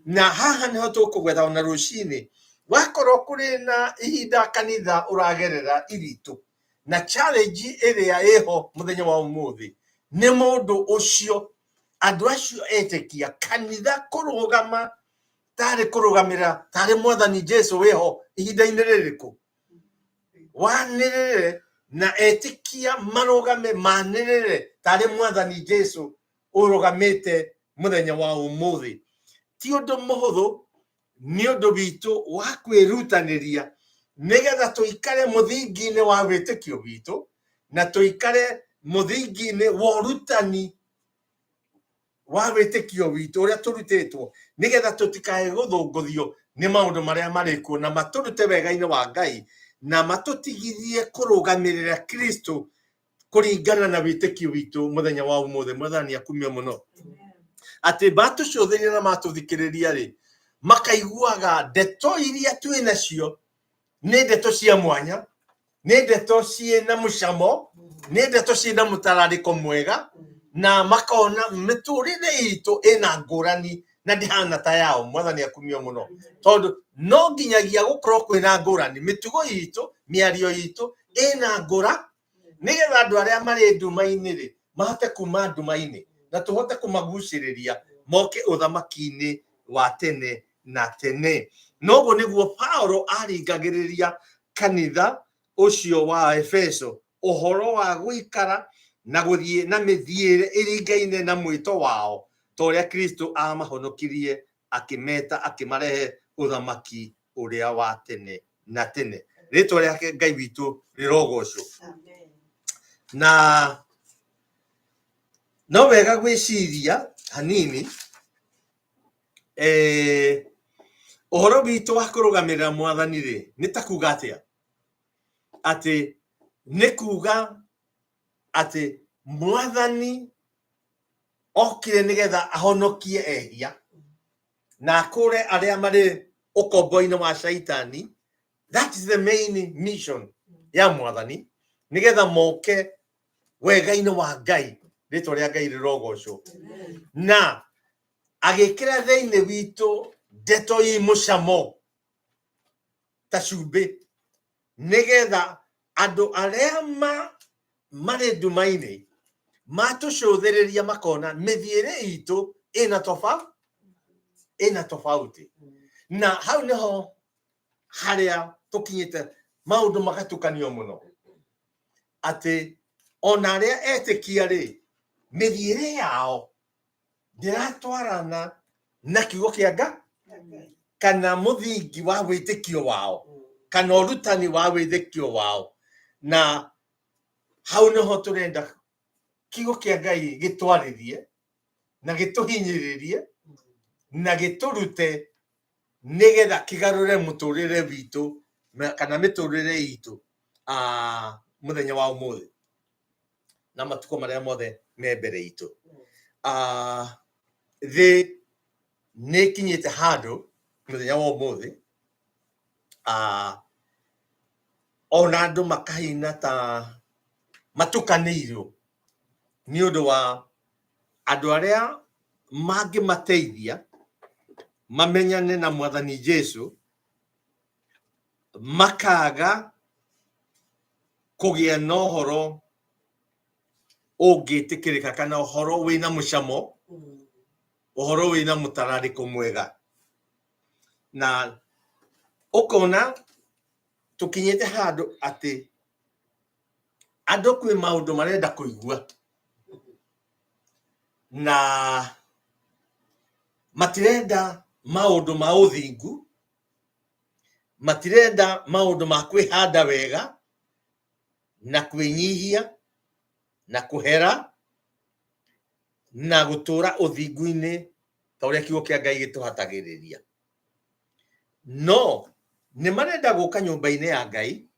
Na haha nĩho tũkũgwetha ona rũcinĩ, wakorwo kũrĩ na ihinda kanitha ũragerera iritũ na challenge ĩrĩa ĩho mũthenya wa ũmũthĩ nĩ mũndũ ũcio, andũ acio etĩkia kanitha kũrũgama tarĩ kũrũgamĩra tarĩ Mwathani Jesu wĩho ihinda-inĩ rĩrĩkũ, wanĩrĩre na etĩkia marũgame manĩrĩre tarĩ Mwathani Jesu ũrũgamĩte mũthenya wa ũmũthĩ. Ti ũndũ mũhũthũ, nĩ ũndũ witũ wa kwĩrutanĩria nĩgetha tũikare mũthingi-inĩ wa wĩtĩkio witũ na tũikare mũthingi-inĩ wa ũrutani wa wĩtĩkio witũ ũrĩa tũrutĩtwo, nĩgetha tũtikae gũthũngũthio nĩ maũndũ marĩa marĩ kuo na matũrute wega-inĩ wa Ngai na matũtigithie kũrũgamĩrĩra Kristo kũringana na wĩtĩkio witũ mũthenya wa ũmũthĩ. Mwathani akumio mũno. Atĩ matũcũthĩrĩria na matũthikĩrĩria rĩ, makaiguaga ndeto iria twĩ nacio nĩ ndeto cia mwanya, nĩ ndeto ciĩna mũcamo, nĩ ndeto ciĩna mũtararĩko mwega, na makona mĩtũrĩre itũ ĩna ngũrani na ndĩhana ta yao. Mwathani akumio mũno, tondũ no nginyagia gũkorwo kwĩna ngũrani mĩtugo itũ, mĩario itũ ĩna ngũra, nĩgetha andũ arĩa marĩ nduma-inĩ rĩ mahote kuma nduma-inĩ na tũhote kũmagucĩrĩria moke ũthamaki-inĩ wa tene na tene. Noguo nĩguo Paulo aringagĩrĩria kanitha ũcio wa Efeso ũhoro wa gũikara na gũthiĩ na mĩthiĩre ĩringaine na mwĩto wao, ta ũrĩa Kristo amahonokirie akĩmeta akĩmarehe ũthamaki ũrĩa wa tene na tene. Rĩtwa rĩake Ngai witũ rĩrogocwo. Na no wega gwĩciria hanini ũhoro witũ wa kũrũgamĩrĩra Mwathani rĩ nĩ ta kuga atĩa? Atĩ nĩ kuga atĩ Mwathani okire nĩgetha ahonokie ehia na akũre arĩa marĩ ũkombo-inĩ wa Shaitani. That is the main mission ya Mwathani, nĩgetha moke wega-inĩ wa Ngai. Rĩtwa rĩa Ngai rĩrogocwo. Na agĩkĩra thĩinĩ witũ ndeto i mũcamo ta cumbĩ, nĩgetha andũ arĩa marĩ nduma-inĩ matũcũthĩrĩria makona mĩthiĩre itũ ĩna tofauti. Na hau nĩho harĩa tũkinyĩte maũndũ magatukanio mũno, atĩ ona arĩa etĩkia rĩ, mĩthiĩre yao ndĩratwarana na kiugo kĩa Ngai kana mũthingi wa wĩtĩkio wao kana ũrutani wa wĩtĩkio wao. Na hau nĩho tũrenda kiugo kĩa Ngai gĩtwarĩrie na gĩtũhinyĩrĩrie na gĩtũrute, nĩgetha kĩgarũre mũtũrĩre witũ kana mĩtũrĩre itũ mũthenya wa ũmũthĩ na matukũ marĩa mothe me mbere itũ. Thĩ nĩ ĩkinyĩte handũ mũthenya wa ũmũthĩ, ona andũ makahina ta matukanĩirwo nĩ ũndũ wa andũ arĩa mangĩmateithia mamenyane na Mwathani Jesu, makaga kũgĩa na ũhoro ũngĩtĩkĩrĩka kana ũhoro wĩna mũcamo, ũhoro wĩna mũtararĩko mwega. Na Ũkona tũkinyĩte handũ atĩ andũ kwĩ maũndũ marenda kũigua na matirenda maũndũ ma ũthingu, matirenda maũndũ ma kwĩhanda wega na kwĩnyihia na kũhera na gũtũra ũthingu-inĩ ta ũrĩa kiugo kĩa Ngai gĩtũhatagĩrĩria. No nĩ marenda gũka nyũmba-inĩ ya Ngai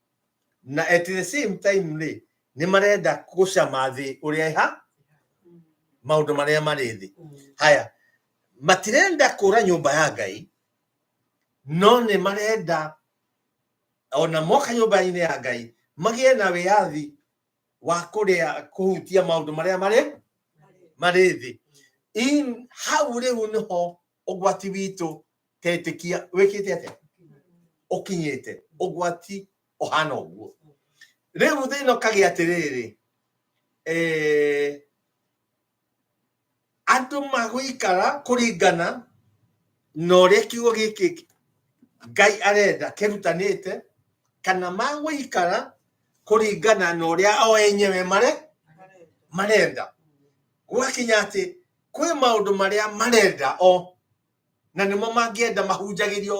na at the same time rĩ nĩ marenda gũcama thĩ ũrĩa ĩha maũndũ marĩa marĩ thĩ. Haya, matirenda kũra nyũmba ya Ngai no nĩ marenda ona moka nyũmba-inĩ ya Ngai magĩe na wĩyathi wa kũrĩa kũhutia maũndũ marĩa marĩ marĩ thĩ. In hau rĩu nĩho ũgwati witũ tetĩkia wĩkĩte atĩa ũkinyĩte ũgwati ũhana ũguo. Rĩu thĩna ũkagĩa atĩrĩrĩ, andũ magũikara kũringana na ũrĩa kiugo gĩkĩ Ngai arenda kĩrutanĩte, kana magũikara kũringana na ũrĩa o enyewe mare marenda. Gwakinya atĩ kwĩ maũndũ marĩa marenda o na nĩmo mangĩenda mahunjagĩrio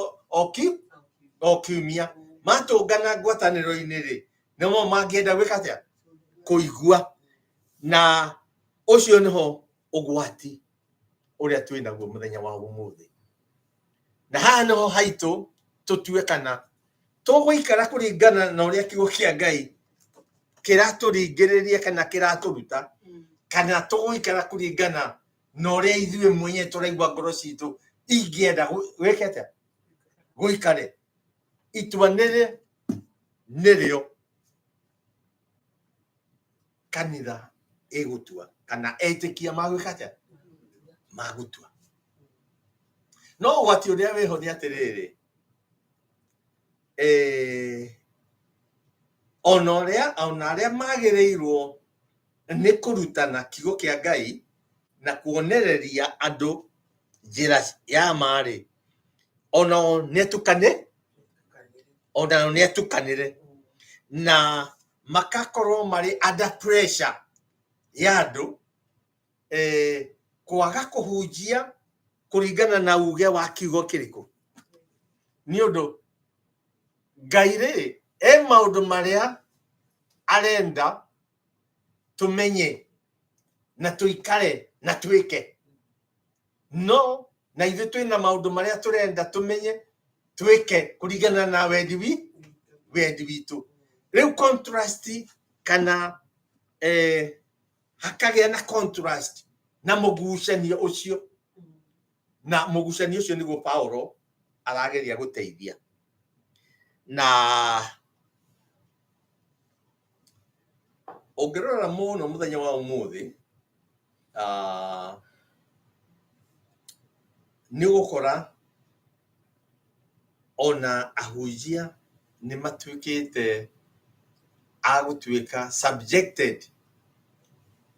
o kiumia matũngana ngwatanĩro-inĩ rĩ, nĩmo mangĩenda gwĩka atĩa kũigua. Na ũcio nĩho ũgwati ũrĩa twĩ naguo mũthenya wa ũmũthĩ. Na haha nĩho haitũ tũtue kana tũgũikara kũringana na ũrĩa kiugo kĩa Ngai kĩratũringĩrĩria kana kĩratũruta, kana tũgũikara kũringana na ũrĩa ithuĩ mwenyewe tũraigua ngoro citũ ingĩenda gwĩka atĩa gũikare. Itua nĩrĩ nĩrĩo kanitha ĩgũtua kana etĩkia magwĩka atĩa magũtua. No ũgwati ũrĩa wĩho nĩ atĩrĩrĩ, ona ũrĩa ona arĩa magĩrĩirwo nĩ kũrutana kiugo kĩa Ngai na kuonereria andũ njĩra ya ma rĩ, onao nĩ onao nĩ atukanĩre na makakorwo marĩ under pressure ya andũ kwaga kũhunjia kũringana na uge wa kiugo kĩrĩkũ. Nĩ ũndũ Ngai rĩ e maũndũ marĩa arenda tũmenye na tũikare na twĩke, no na ithuĩ twĩna maũndũ marĩa tũrenda tũmenye twĩke kũringana na wendi wi wendi witũ. Rĩu contrast kana hakagĩa na contrast na mũgucanio ũcio, na mũgucanio ũcio nĩguo Paulo arageria gũteithia. Na ũngĩrora mũno mũthenya wa ũmũthĩ, nĩ ũgũkora ona ahunjia nĩ matuĩkĩte a gũtuĩka subjected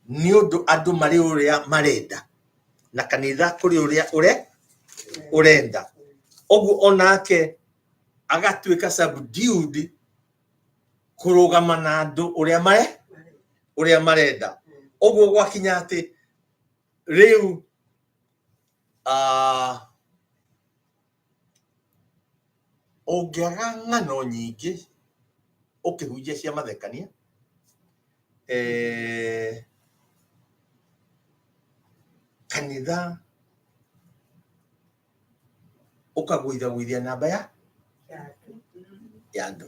nĩ ũndũ andũ marĩ ũrĩa marenda na kanitha kũrĩ ũrĩa ũrenda. Ũguo onake agatuĩka subdued kũrũgama na andũ ũrĩa mare ũrĩa marenda. Ũguo gwakinya atĩ rĩu ũngĩaga ng'ano nyingĩ ũkĩhunjia cia mathekania, kanitha ũkagũithagũithia namba ya andũ.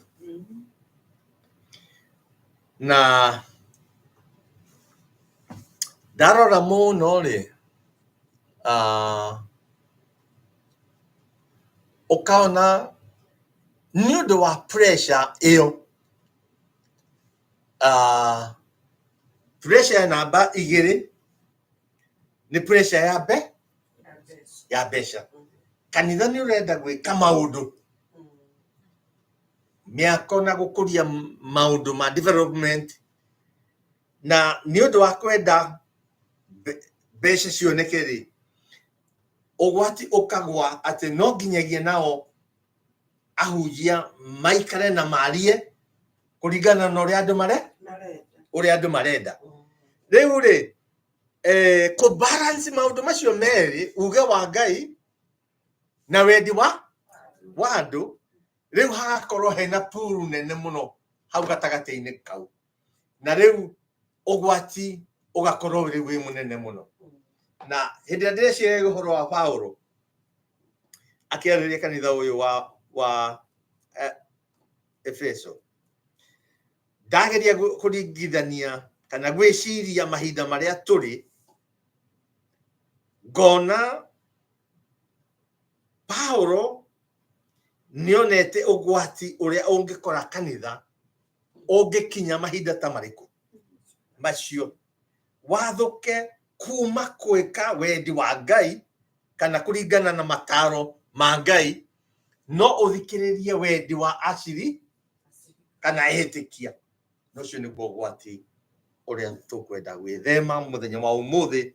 Na ndarora mũno rĩ, ũkona nĩ ũndũ wa pressure ĩyo, pressure ya namba igĩrĩ nĩ pressure ya mbe ya mbeca. Kanitha nĩ ũrenda gwĩka maũndũ mĩako na gũkũria maũndũ ma development, na nĩ ũndũ wa kwenda mbeca cioneke rĩ, ũgwati ũkagwa atĩ no nginyagia nao Ahunjia maikare na marie kũringana na ũrĩa andũ mare ũrĩa andũ marenda. Rĩu rĩ, kũ balance maũndũ macio merĩ, uge wa Ngai na wendi wa andũ, rĩu hagakorwo hena puru nene mũno hau gatagatĩ-inĩ kau, na rĩu ũgwati ũgakorwo rĩu wĩ mũnene mũno. Na hĩndĩ ĩrĩa ndĩreciria ũhoro wa Paulo akĩarĩria kanitha ũyũ wa Efeso, ndageria kũringithania kana gwĩciria mahinda marĩa tũrĩ, ngona Paulo nĩonete ũgwati ũrĩa ũngĩkora kanitha ũngĩkinya mahinda ta marĩkũ macio, wathũke kuma gwĩka wendi wa Ngai kana kũringana na mataro ma Ngai, no ũthikĩrĩrie wendi wa aciri kana etĩkia. Na ũcio nĩguo ũgwati ũrĩa tũkwenda gwĩthema mũthenya wa ũmũthĩ,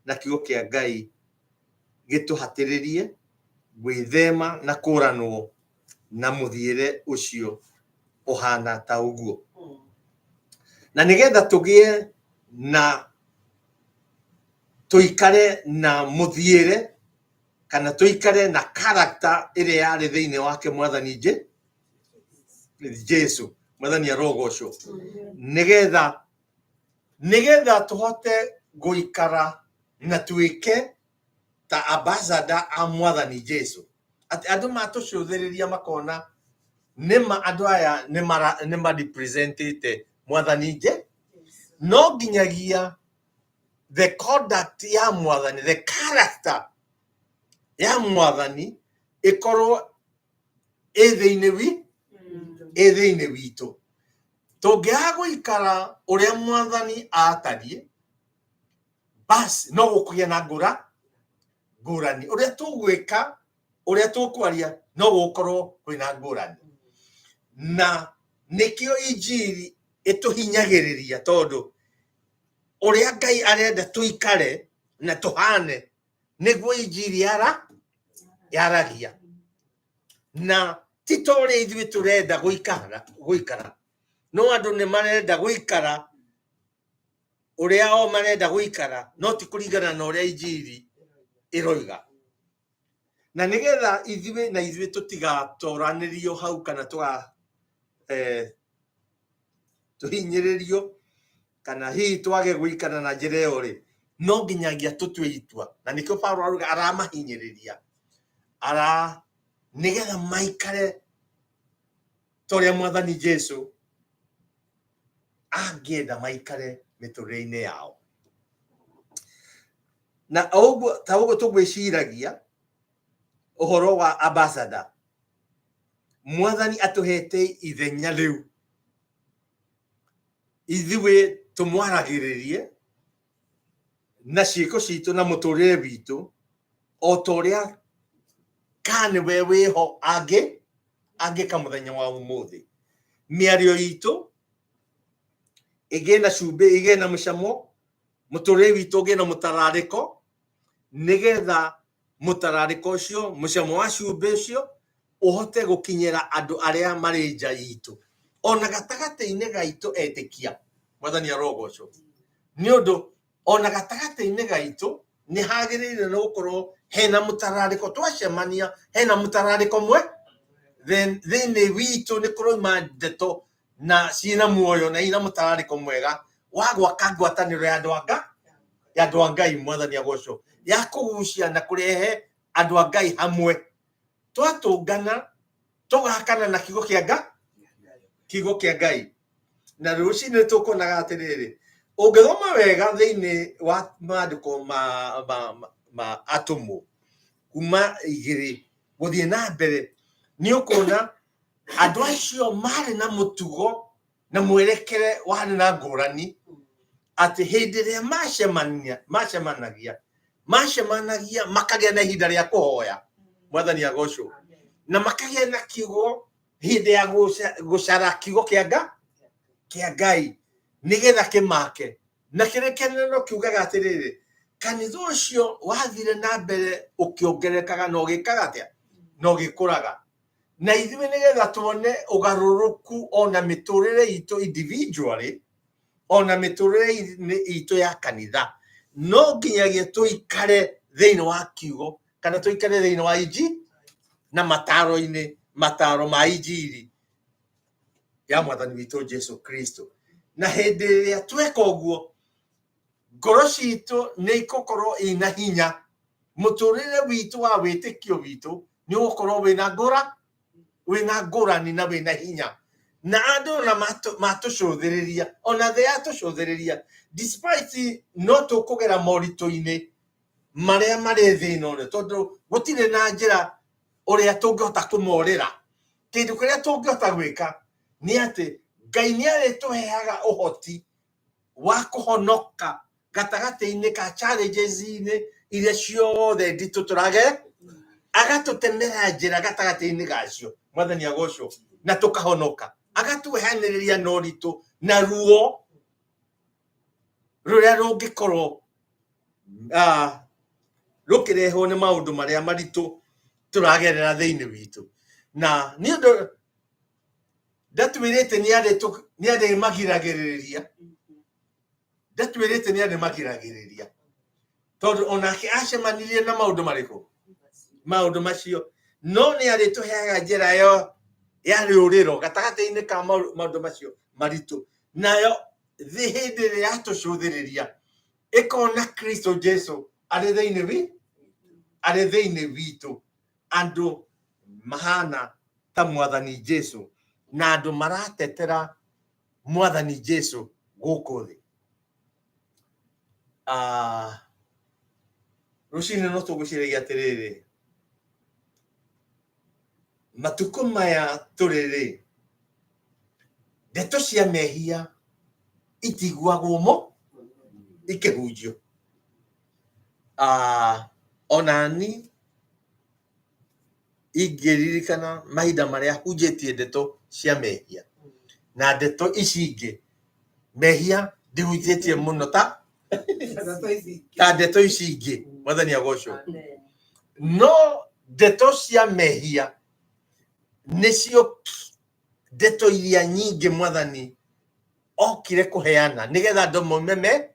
na kiugo kĩa Ngai gĩtũhatĩrĩrie gwĩthema na kũranwo na mũthiĩre ũcio ũhana ta ũguo, na nĩgetha tũgĩe na tũikare na mũthiĩre kana tũikare na character ĩrĩa yarĩ thĩinĩ wake Mwathani Jesu. Mwathani arogocwo. Nĩgetha tũhote gũikara na tuĩke ta ambassador a Mwathani Jesu, atĩ andũ matũcũthĩrĩria makona nĩma andũ aya nĩma representĩte Mwathani no nginyagia the conduct ya Mwathani, the character ya Mwathani ĩkorwo ĩ thĩinĩ wi ĩ thĩinĩ witũ. Tũngĩaga gũikara ũrĩa Mwathani atariĩ, bas no gũkũgĩa na ngũrani. Ũrĩa tũgwĩka, ũrĩa tũkwaria, no gũkorwo kwĩna ngũrani. Na nĩkĩo injiri ĩtũhinyagĩrĩria, tondũ ũrĩa Ngai arenda tũikare na tũhane nĩguo injiri yaragia, na ti ta ũrĩa ithuĩ tũrenda gũikara, no andũ nĩ marenda gũikara ũrĩa o marenda gũikara, no ti kũringana na ũrĩa injiri ĩroiga. Na nĩgetha ithuĩ na ithuĩ tũtigatoranĩrio hau kana tũhinyĩrĩrio kana hihi twage gũikara na njĩra ĩyo rĩ, no nginyagia tũtue itua. Na nĩkĩo Paulo arauga aramahinyĩrĩria ara nĩgetha maikare ta ũrĩa Mwathani Jesu angĩenda maikare mĩtũrĩre-inĩ yao. Na ũguo ta ũguo tũgwĩciragia ũhoro wa ambassador, Mwathani atũhete ithenya rĩu ithuĩ tũmwaragĩrĩrie na ciĩko citũ na mũtũrĩre witũ o ta ũrĩa ka nĩwe wĩho angĩka mũthenya wa ũmũthĩ. Mĩario itũ ĩgĩe na cumbĩ, ĩgĩe na mũcamo, mũtũrĩre witũ ũgĩe na mũtararĩko, nĩgetha mũtararĩko ũcio, mũcamo wa cumbĩ ũcio ũhote gũkinyĩra andũ arĩa marĩ nja itũ, ona gatagatĩ-inĩ gaitũ etĩkia. Mwathani arogocwo. Nĩ ũndũ ona gatagatĩ-inĩ gaitũ nĩ hagĩrĩire nĩ gũkorwo hena mũtararĩko. Twacemania hena mũtararĩko mwe, then thĩinĩ witũ nĩ kũrauma ndeto na ciĩna muoyo na ina mũtararĩko mwega wa gwaka ngwatanĩro ya andũ anga ya andũ a Ngai. Mwathani agocwo. Ya kũgucia na kũrehe andũ a Ngai hamwe, twatũngana tũgakana na kiugo kĩa Ngai, kiugo kĩa Ngai. Na rũcinĩ tũkuonaga atĩrĩrĩ, ũngĩthoma wega thĩinĩ wa maandĩko ma atũmwo kuma 2 gũthiĩ na mbere, nĩ ũkuona andũ acio marĩ na mũtugo na mwerekere warĩ na ngũrani, atĩ hĩndĩ ĩrĩa macemanagia makagĩa na ihinda rĩa kũhoya. Mwathani agocwo. Na makagĩa na kiugo, hĩndĩ ya gũcara kiugo kĩa Ngai nĩgetha kĩmake na kĩrĩkanĩro kiugaga atĩrĩrĩ, kanitha ũcio wathire na mbere ũkĩongererekaga na ũgĩkaga atĩa na ũgĩkũraga. Na ithuĩ nĩgetha tuone ũgarũrũku ona mĩtũrĩre itũ individually, ona mĩtũrĩre itũ ya kanitha, no nginyagia tũikare thĩinĩ wa kiugo kana tũikare thĩinĩ wa inji na mataro-inĩ, mataro ma injiri ya mwathani witũ Jesu Kristo. Na hĩndĩ ĩrĩa tweka ũguo, ngoro citũ nĩ igũkorwo ina hinya, mũtũrĩre witũ wa wĩtĩkio witũ nĩ ũgũkorwo wĩna ngũra, wĩna ngũrani na wĩna hinya. Na andũ ona matũcũthĩrĩria, ona thĩ yatũcũthĩrĩria, despite no tũkũgera moritũ-inĩ marĩa marĩ thĩ ĩno rĩ, tondũ gũtirĩ na njĩra ũrĩa tũngĩhota kũmorĩra. Kĩndũ kĩrĩa tũngĩhota gwĩka nĩ atĩ Ngai nĩ arĩtũheaga ũhoti wa kũhonoka gatagatĩ-inĩ ka challenges-inĩ iria ciothe nditũ tũrage, agatũtemera njĩra gatagatĩ-inĩ gacio, mwathani agocwo, na tũkahonoka, agatwehanĩrĩria na ũritũ na ruo rũrĩa rũngĩkorwo rũkĩrehwo nĩ maũndũ marĩa maritũ tũragerera thĩinĩ witũ. Na nĩ ũndũ ndatwĩrĩte nĩ arĩmagiragĩrĩria, ndatwĩrĩte nĩ arĩmagiragĩrĩria, tondũ onake acemanirie na maũndũ marĩkũ? Maũndũ macio. No nĩ arĩtũheaga njĩra yo ya rĩũrĩro gatagatĩ-inĩ ka maũndũ macio maritũ. Nayo thĩ hĩndĩ ĩrĩa yatũcũthĩrĩria ĩkona Kristo Jesu arĩ thĩinĩ wi, arĩ thĩinĩ witũ, andũ mahana ta mwathani Jesu na andũ maratetera mwathani Jesu gũkũ thĩ. Rũcinĩ no tũgwĩciragia atĩrĩrĩ, matukũ maya tũrĩ rĩ, ndeto cia mehia itiguagwo mo ikĩhunjio. Onani ingĩririkana mahinda marĩa hunjĩtie ndeto cia mehia na ndeto ici ingĩ, mehia ndihunjĩtie mũno ta ndeto ici ingĩ, mwathani agocwo. No ndeto cia mehia nĩcio ndeto iria nyingĩ mwathani okire kũheana nĩgetha andũ maume me,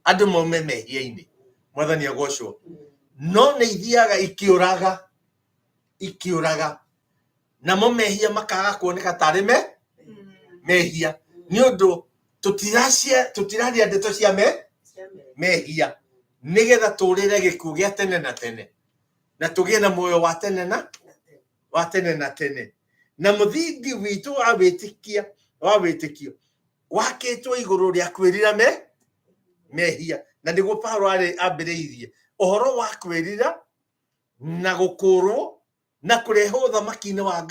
andũ maume mehia-inĩ, mwathani agocwo. No nĩ ithiaga ikĩũraga, ikĩũraga, namo mehia makaga kuoneka tarĩ me mehia, nĩ ũndũ tũtiraria ndeto cia mehia nĩgetha tũrĩre gĩkuũ gĩa tene na tene na tũgĩe na muoyo wa tene na wa tene na tene. Na mũthingi witũ wa wĩtĩkia, wa wĩtĩkio wakĩtwo igũrũ rĩa kwĩrira mehia, na nĩguo Paulo arĩ ambĩrĩirie ũhoro wa kwĩrira na gũkũrwo na kũrehwo ũthamaki-inĩ wa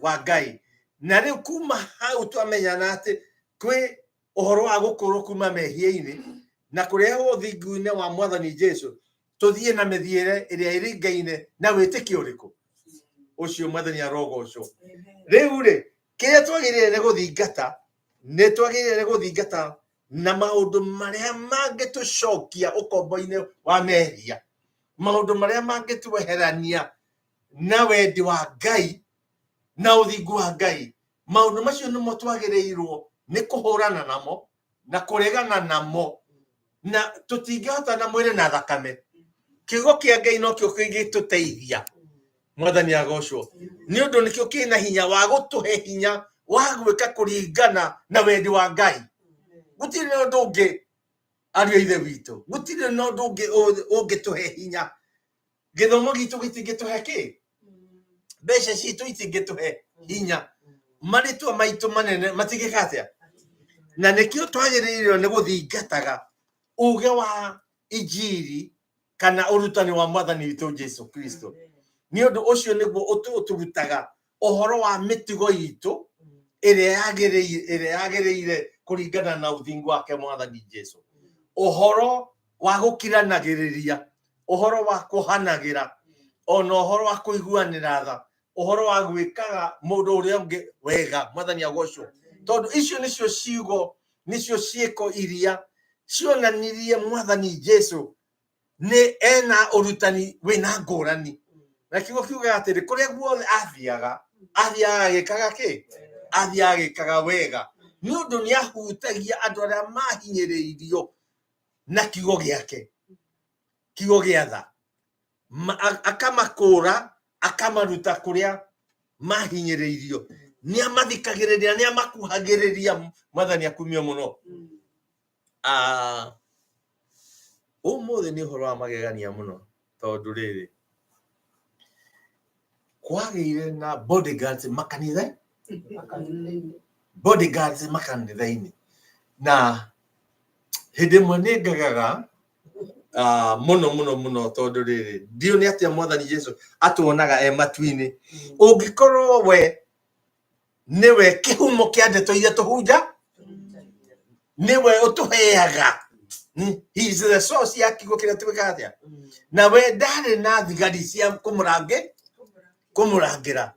wa Ngai. Na rĩu kuma hau twamenyana atĩ kwĩ ũhoro wa gũkũrwo kuma mehia-inĩ na kũrehwo ũthingu-inĩ wa mwathani Jesu, tũthiĩ na mĩthiĩre ĩrĩa ĩringaine na wĩtĩkio ũrĩkũ ũcio, mwathani arogocwo. Rĩu rĩ, kĩrĩa twagĩrĩire nĩ gũthingata, nĩ twagĩrĩire nĩ gũthingata na maũndũ marĩa mangĩtũcokia ũkombo-inĩ wa mehia, maũndũ marĩa mangĩtweherania na wendi wa Ngai na ũthingu wa Ngai. Maũndũ macio nĩmo twagĩrĩirwo nĩ kũhũrana namo na kũregana namo, na tũtingĩhota na mwĩrĩ na thakame. Kiugo kĩa Ngai nokĩo kĩngĩtũteithia, mwathani agocwo, nĩ ũndũ nĩkĩo kĩna hinya wa gũtũhe hinya wa gwĩka kũringana na wendi wa Ngai. Gũtirĩ na ũndũ ũngĩ, ariũ a Ithe witũ, gũtirĩ na ũndũ ũngĩ ũngĩtũhe hinya. Gĩthomo gitũ gĩtingĩtũhe kĩ, mbeca citũ itingĩtũhe hinya, marĩtwa maitũ manene matingĩka atĩa. Na nĩkĩo twagĩrĩirwo nĩ gũthingataga uge wa injiri kana ũrutani wa mwathani witũ Jesu Kristo, nĩ ũndũ ũcio nĩguo ũtũrutaga ũhoro wa mĩtugo itũ ĩrĩa yagĩrĩire, ĩrĩa yagĩrĩire kũringana na ũthingu wake mwathani Jesu, ũhoro wa gũkiranagĩrĩria, ũhoro wa kũhanagĩra, ona ũhoro wa kũiguanĩra tha, ũhoro wa gwĩkaga mũndũ ũrĩa ũngĩ wega, mwathani agocwo. Tondũ icio nĩcio ciugo, nĩcio ciĩko iria cionanirie mwathani Jesu nĩ ena ũrutani wĩna ngũrani, Na kiugo kiugaga atĩrĩ, kũrĩa guothe athiaga, athiaga agĩkaga kĩ? Athiaga agĩkaga wega. Nĩ ũndũ nĩ ahutagia andũ arĩa mahinyĩrĩirio na kiugo gĩake, kiugo gĩa tha. Akamakũra, akamaruta kũrĩa mahinyĩrĩirio. Nĩ amathikagĩrĩria, nĩ amakuhagĩrĩria. Mwathani akumio mũno. Ũmũthĩ nĩ ũhoro wa magegania mũno tondũ rĩrĩ kwagĩire na bodyguards makanitha, bodyguards makanitha-inĩ. Na hĩndĩ ĩmwe nĩ ngegaga mũno mũno mũno tondũ rĩrĩ ndiũ nĩ atĩa Mwathani Jesu atuonaga e matu-inĩ. Ũngĩkorwo we nĩwe kĩhumo kĩa ndeto iria tũhunja, nĩwe ũtũheaga. He is the source ya kiugo kĩrĩa twĩkaga atĩa. Na we ndarĩ na thigari cia kũmũrangĩra.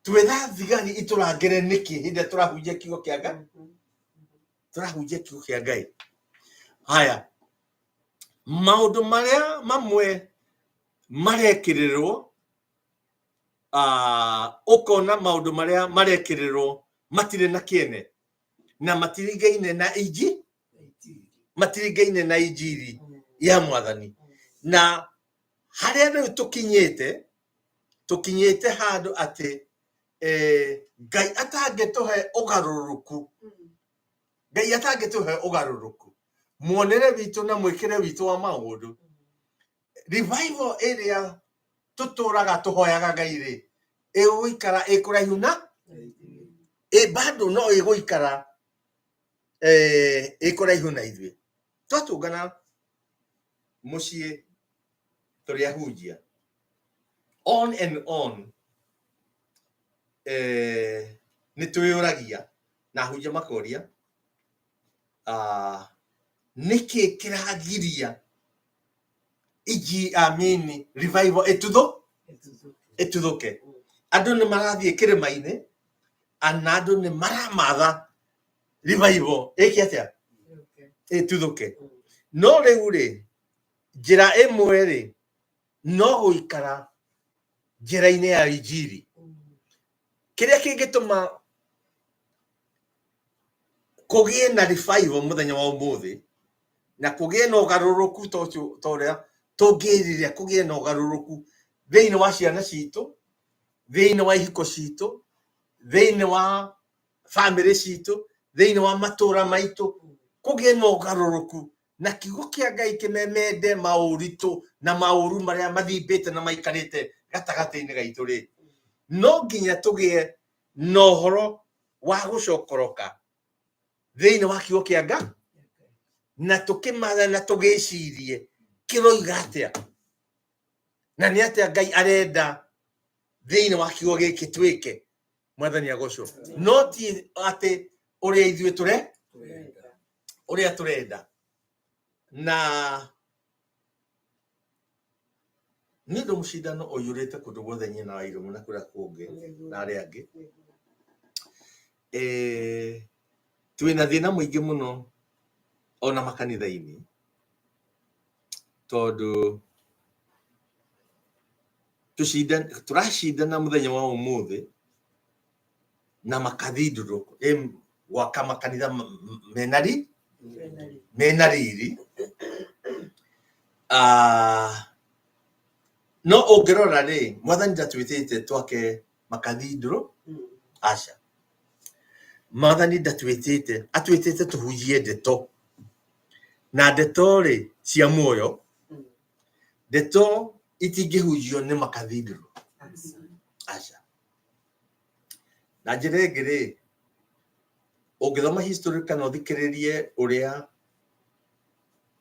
Twetha thigari itũrangĩre nĩkĩ hĩndĩ ĩrĩa tũrahunjia kiugo kĩa Ngai? Tũrahunjia kiugo kĩa Ngai. Haya, maũndũ marĩa mamwe marekĩrĩrwo, ũkona maũndũ marĩa marekĩrĩrwo matirĩ na kĩene na matiringaine na inji, matiringaine na injiri ya Mwathani. Na harĩa rĩu tũkinyĩte, tũkinyĩte handũ atĩ Ngai atangĩtũhe ũgarũrũku, Ngai atangĩtũhe ũgarũrũku muonere witũ na mwĩkĩre witũ wa maũndũ, revival ĩrĩa tũtũraga tũhoyaga Ngai rĩ, ĩgũikara ĩ kũraihu na ĩ bado no ĩgũikara ĩ kũraihu na ithuĩ. Twatũngana mũciĩ tũrĩ ahunjia on and on, nĩ twĩyũragia na ahunjia makoria, nĩkĩ kĩragiria iji amini revival ĩtuthũke? Andũ nĩ marathiĩ kĩrĩma-inĩ na andũ nĩ maramatha revival ĩke atĩa? Ĩtuthũke. No rĩu rĩ, njĩra ĩmwe rĩ, no gũikara njĩra-inĩ ya injiri. Kĩrĩa kĩngĩtũma kũgĩe na revival mũthenya wa ũmũthĩ na kũgĩe na ũgarũrũku ta ũcio, ta ũrĩa tũngĩrirĩria kũgĩe na ũgarũrũku thĩinĩ wa ciana citũ, thĩinĩ wa ihiko citũ, thĩinĩ wa bamĩrĩ citũ, thĩinĩ wa matũra maitũ, kũgĩe na ũgarũrũku na kiugo kĩa Ngai kĩmemende maũritũ na maũru marĩa mathimbĩte na maikarĩte gatagatĩ-inĩ gaitũ rĩ, no nginya tũgĩe na ũhoro wa gũcokoroka thĩinĩ wa kiugo kĩa Ngai na tũkĩmatha na tũgĩcirie kĩroiga atĩa na nĩ atĩa Ngai arenda thĩinĩ wa kiugo gĩkĩ twĩke. Mwathani agocwo. No ti atĩ ũrĩa ithuĩ tũre ũrĩa tũrenda. Na nĩ ũndũ mũcindano ũiyũrĩte kũndũ guothe nyina wa Irũngũ na kũrĩa kũngĩ na arĩa angĩ, twĩna thĩna mũingĩ mũno ona makanitha-inĩ, tondũ tũracindana mũthenya wa ũmũthĩ na makathindũrwo gwaka makanitha mena riri. No ũngĩrora rĩ, Mwathani ndatwĩtĩte twake makathindũrwo, aca. Mwathani ndatwĩtĩte, atwĩtĩte tũhunjie ndeto, na ndeto rĩ cia muoyo, ndeto itingĩhunjio nĩ makathindũrwo, aca. Na njĩra ĩngĩ rĩ, ũngĩthoma history kana ũthikĩrĩrie ũrĩa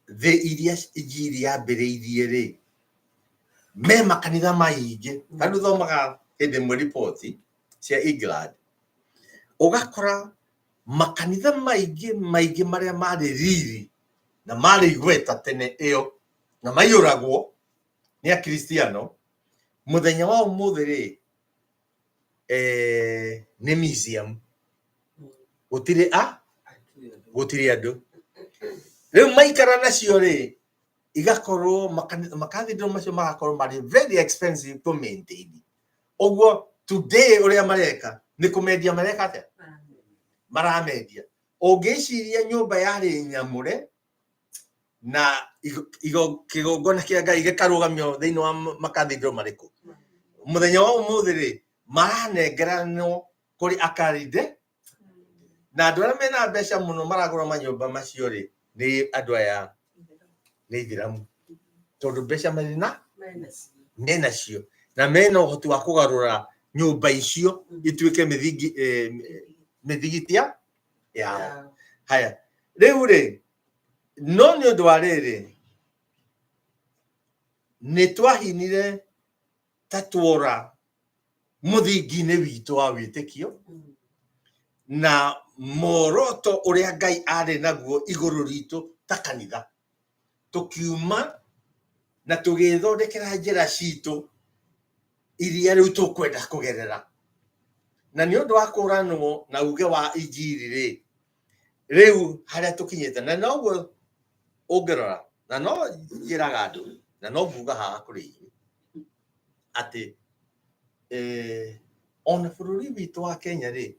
thĩ iria injiri yambĩrĩirie rĩ, me makanitha maingĩ. Ta rĩu thomaga hĩndĩ ĩmwe riboti cia England, ũgakora makanitha maingĩ maingĩ marĩa marĩ riri na marĩ igweta tene ĩyo na maiyũragwo nĩ akristiano, mũthenya wa ũmũthĩ rĩ, nĩ museum, gũtirĩ a gũtirĩ andũ. Rĩu maikara nacio rĩ, Igakorwo makathidro macio magakorwo marĩ very expensive to maintain. Ũguo today ũrĩa mareka nĩ kũmendia. Mareka atĩa? Maramendia. Ũngĩciria nyũmba yarĩ nyamũre na kĩgongona kĩa Ngai gĩkarũgamio thĩinĩ wa makathidro marĩkũ, mũthenya wa ũmũthĩ rĩ, maranengeranwo kũrĩ akarinde na andũ arĩa mena mbeca mũno maragũra manyũmba macio rĩ, nĩ andũ aya nĩ ithiramu, tondũ mbeca marĩ na menacio na mena ũhoti wa kũgarũra nyũmba icio ituĩke mĩthingi, mĩthigitia yao. Haya, rĩu rĩ, no nĩ ũndũ wa rĩrĩ, nĩ twahinire ta tuora mũthingi-inĩ witũ wa wĩtĩkio na muoroto ũrĩa Ngai arĩ naguo igũrũ ritũ ta kanitha, tũkiuma na tũgĩthondekera njĩra citũ iria rĩu tũkwenda kũgerera. Na nĩ ũndũ wa kũranwo na uge wa injiri rĩ, rĩu harĩa tũkinyĩte na noguo ũngĩrora, na no njĩraga andũ na no nguga haha kũrĩ inyuĩ atĩ ona bũrũri witũ wa Kenya rĩ,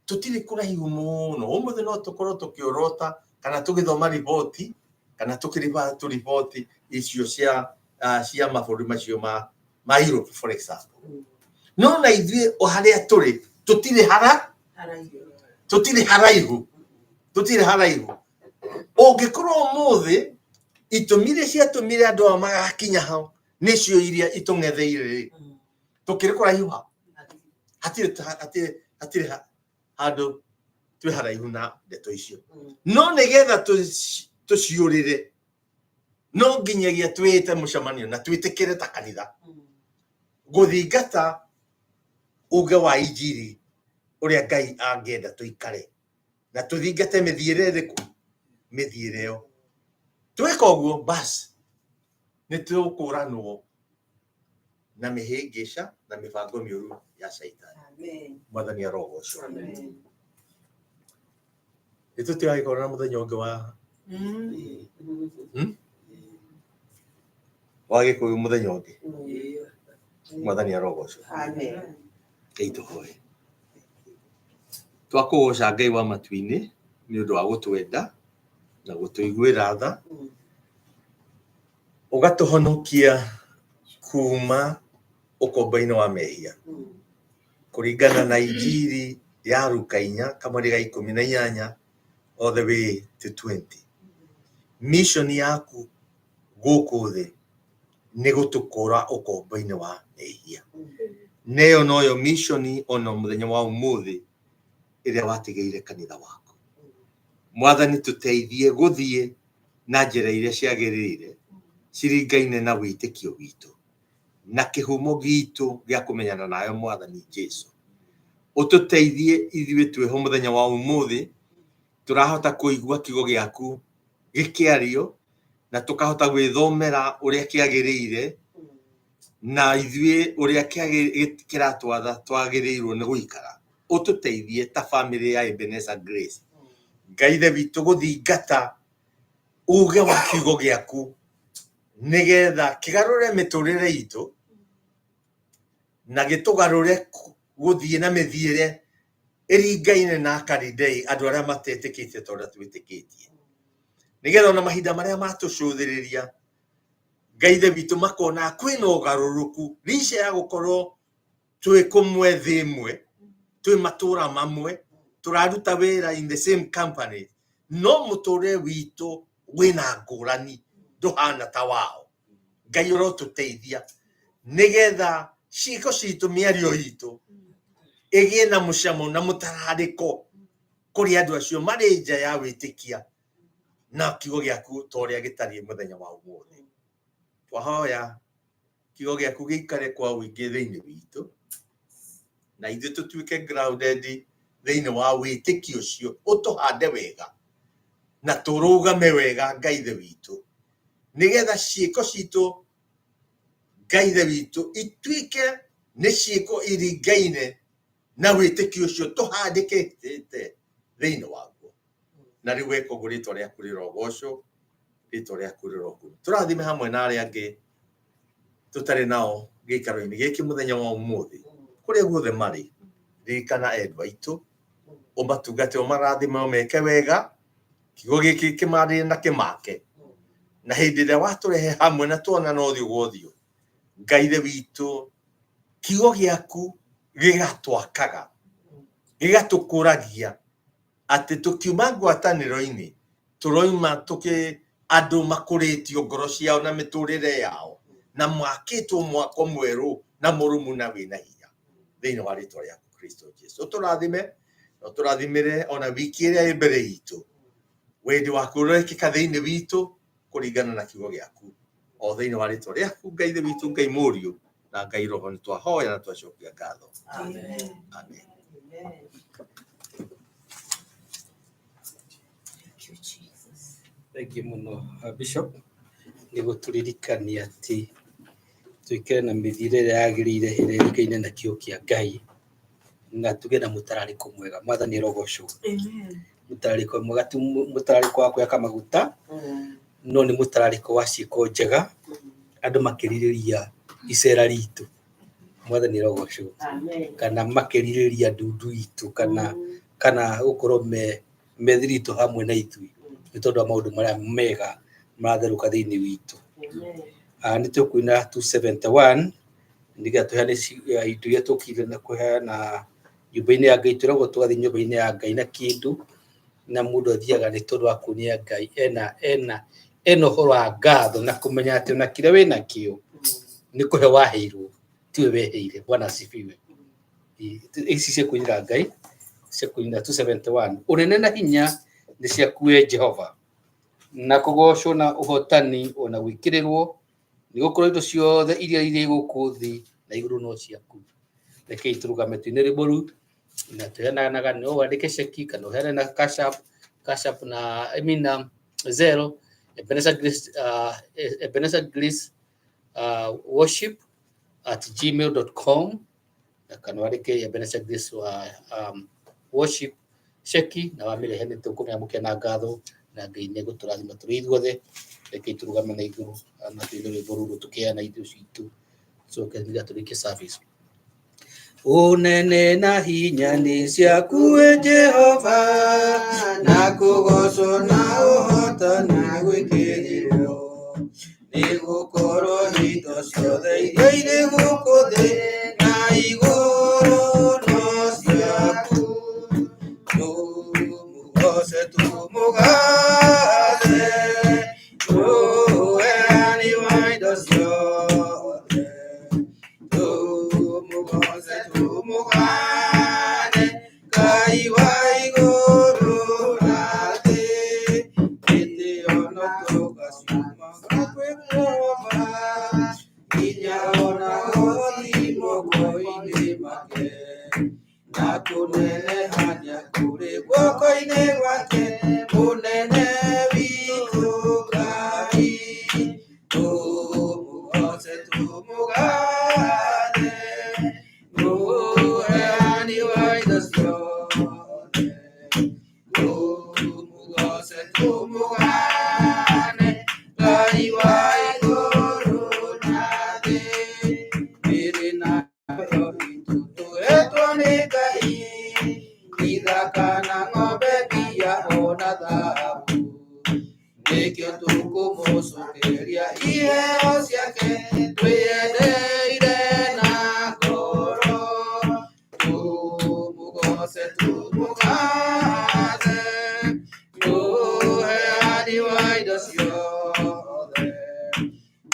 tũtirĩ kũraihu mũno. Ũmũthĩ no tũkorwo tũkĩorota kana tũgĩthoma riboti kana tũkĩriba tũriboti icio cia mabũrũri macio ma Europe, for example, no na ithuĩ o harĩa tũrĩ tũtirĩ hara tũtirĩ haraihu, tũtirĩ haraihu. Ũngĩkorwo ũmũthĩ itũmi iria ciatũmire andũ aya magakinya hau nĩcio iria itũng'etheire rĩ, tũkĩrĩ kũraihu ha hatirĩ handũ twĩ haraihu na ndeto icio. No nĩgetha tũciũrĩre, no nginyagia twĩte mũcemanio na twĩtĩkĩre ta kanitha gũthingata uge wa injiri ũrĩa Ngai angĩenda tũikare na tũthingate mĩthiĩre ĩrĩkũ, mĩthiĩre ĩyo. Tweka ũguo bas, nĩ tũkũranwo na mĩhĩngĩca na mĩbango mĩũru ya Caitani. Mwathani arogocwo. Nĩ tũtigagĩkorwo na mũthenya ũngĩ wa Wa gĩkũyũ mũthenya ũngĩ. Mwathani arogocwo. Ngai tũhoe. Twakũgoca, Ngai wa matu-inĩ, nĩ ũndũ wa gũtwenda na gũtũiguĩra tha, ũgatũhonokia kuma ũkombo-inĩ wa mehia kũringana na injiri ya Luka 4:18 all the way to 20. Mission yaku gũkũ thĩ nĩ gũtũkũra ũkombo-inĩ wa mehia, na ĩyo noyo mission ona mũthenya wa ũmũthĩ ĩrĩa watigĩire kanitha waku. Mwathani, tũteithie gũthiĩ na njĩra iria ciagĩrĩire ciringaine na wĩtĩkio witũ na kĩhumo gitũ gĩa kũmenyana nawe, Mwathani Jesu. Ũtũteithie ithuĩ twĩho mũthenya wa ũmũthĩ tũrahota kũigua kiugo gĩaku gĩkĩario na tũkahota gwĩthomera ũrĩa kĩagĩrĩire na ithuĩ ũrĩa kĩratwatha twagĩrĩirwo nĩ gũikara. Ũtũteithie ta bamĩrĩ ya Ebenezer Grace, Ngai ithe witũ, gũthingata uge wa kiugo gĩaku nĩgetha kĩgarũre mĩtũrĩre itũ na gĩtũgarũre gũthiĩ na mĩthiĩre ĩringaine na Akaridei, andũ arĩa matetĩkĩtie ta ũrĩa twĩtĩkĩtie, nĩgetha ona mahinda marĩa matũcũthĩrĩria, Ngai ithe witũ, makona kwĩna ũgarũrũku rica ya gũkorwo twĩ kũmwe thĩ ĩmwe, twĩ matũra mamwe, tũraruta wĩra in the same company, no mũtũrĩre witũ wĩna ngũrani, ndũhana ta wao. Ngai ũrotũteithia nĩgetha ciĩko citũ, mĩario itũ ĩgĩe na mũcamo na mũtararĩko kũrĩ andũ acio marĩ nja ya wĩtĩkia na kiugo gĩaku ta ũrĩa gĩtariĩ mũthenya wa ũmũthĩ. Twahoya kiugo gĩaku gĩikare kwa ũingĩ thĩinĩ witũ na ithuĩ tũtuĩke grounded thĩinĩ wa wĩtĩkio ũcio, ũtũhande wega na tũrũgame wega, Ngai ithe witũ, nĩgetha ciĩko citũ, Ngai ithe witũ, ituĩke nĩ ciĩko iringaine na wĩtĩkio ũcio tũhandĩkĩte thĩinĩ waguo. Na rĩu weka ũguo, rĩtwa rĩaku rĩrogocwo. Rĩtwa rĩaku rĩrokumio. Tũrathime hamwe na arĩa angĩ tũtarĩ nao gĩikaro-inĩ gĩkĩ mũthenya wa ũmũthĩ, kũrĩa guothe marĩ. Ririkana endwa aitũ, ũmatungate, ũmarathime, ũmeke wega, kiugo gĩkĩ kĩmarĩre na kĩmake. Na hĩndĩ ĩrĩa watũrehe hamwe na tuonana ũthiũ gwa ũthiũ, Ngai Ithe witũ, kiugo gĩaku gĩgatwakaga, gĩgatũkũragia, atĩ tũkiuma ngwatanĩro-inĩ tũroima tũkĩ andũ makũrĩtio ngoro ciao na mĩtũrĩre yao na makĩtwo mwako mwerũ na mũrũmu na wĩna hinya thĩinĩ wa rĩtwa rĩaku Kristo Jesu. Ũtũrathime na ũtũrathimĩre ona wiki ĩrĩa ĩ mbere itũ, wendi waku ũrekĩka thĩinĩ witũ kũringana na kiugo gĩaku, o thĩinĩ wa rĩtwa rĩaku Ngai Ithe witũ, Ngai Mũriũ na Ngai Roho, nĩ twahoya na twacokia ngatho. Amen. Amen. Thank you, Jesus. Thank you mũno Bishop nĩ gũtũririkania atĩ tũikare na mĩthiĩre ĩrĩa yagĩrĩire ĩrĩa ĩringaine na kiugo kĩa Ngai na tũgĩe na mũtararĩko mwega. Mwathani arogocwo. Amen. Mũtararĩko mwega ti mũtararĩko wa kwĩhaka maguta, no nĩ mũtararĩko wa ciĩko njega, andũ makĩrirĩria icera ritũ. Mwathani arogocwo. Amen. Kana makĩrirĩria ndundu itũ, kana gũkorwo me thiritũ hamwe na ithuĩ nĩ tondũ wa maũndũ marĩa mega maratherũka thĩinĩ witũ. Amen. Nĩ tũkuina 271 nĩgetha tũheane indo iria tũkire na kũheana nyũmba-inĩ ya Ngai. Twĩragwo tũgathiĩ nyũmba-inĩ ya Ngai na kĩndũ, na mũndũ athiaga nĩ tondũ wa kuonia Ngai ena ũhoro wa ngatho na kũmenya atĩ ona kĩrĩa wĩnakĩo nĩ kũhe waheirwo, tiwe weheire. Bwana asifiwe. Ici cia kũinĩra Ngai, cia kũinĩra 271. Ũnene na hinya nĩ ciaku we Jehova, na kũgocwo na ũhotani ona gwĩkĩrĩrwo, nĩ gũkorwo indo ciothe iria irĩ gũkũ thĩ na igũrũ no ciaku. Rekei tũrũgame tũine rwĩmbo rũu na tũheanaga, no wandĩke ceki kana ũheane na Cash App, Cash App na I mean, Zelle, Ebenezer Grace, Ebenezer Grace, worship at gmail.com, na kana wandĩke Ebenezer Grace wa worship ceki na wamĩrehe nĩ tũkũmĩamũkĩra na ngatho na Ngai nĩ egũtũrathima tũrĩ ithuothe. Rekei tũrũgame na igũrũ na tũine rwĩmbo rũrũ tũkĩheana indo citũ, tũcoke nĩgetha tũrĩkie service. Ũnene na hinya nĩ ciaku we Jehova, na kũgocwo na ũhotani gwĩkĩrĩrwo, nĩ gũkorwo indo ciothe iria irĩ gũkũ thĩ na igũrũ no ciaku. Tũmũgoce, tũmũgathe, ũheani wa indo ciothe. Tũmũgoce, tũmũgathe, Ngai wa igũrũ na thĩ. Gĩtĩo no tũgaciuma kwĩ Jehova, nginya ona ũhoti moko-inĩ make, na kũnenehania kũrĩ guoko-inĩ gwake, mũnene witũ Ngai. Tũmũgoce, tũmũgathe, mũheani wa indo ciothe. Tũmũgoce, tũmũgane, Ngai wa igũrũ na thĩ. Mĩĩrĩ na mĩoyo itũ tũhetwo nĩ Ngai, ithaka na ng'ombe mbia ona thahabu. Nĩkĩo tũkũmũcokeria iheo ciake, twĩyendeire na ngoro. Tũmũgoce, tũmũgathe, mũheani wa indo ciothe.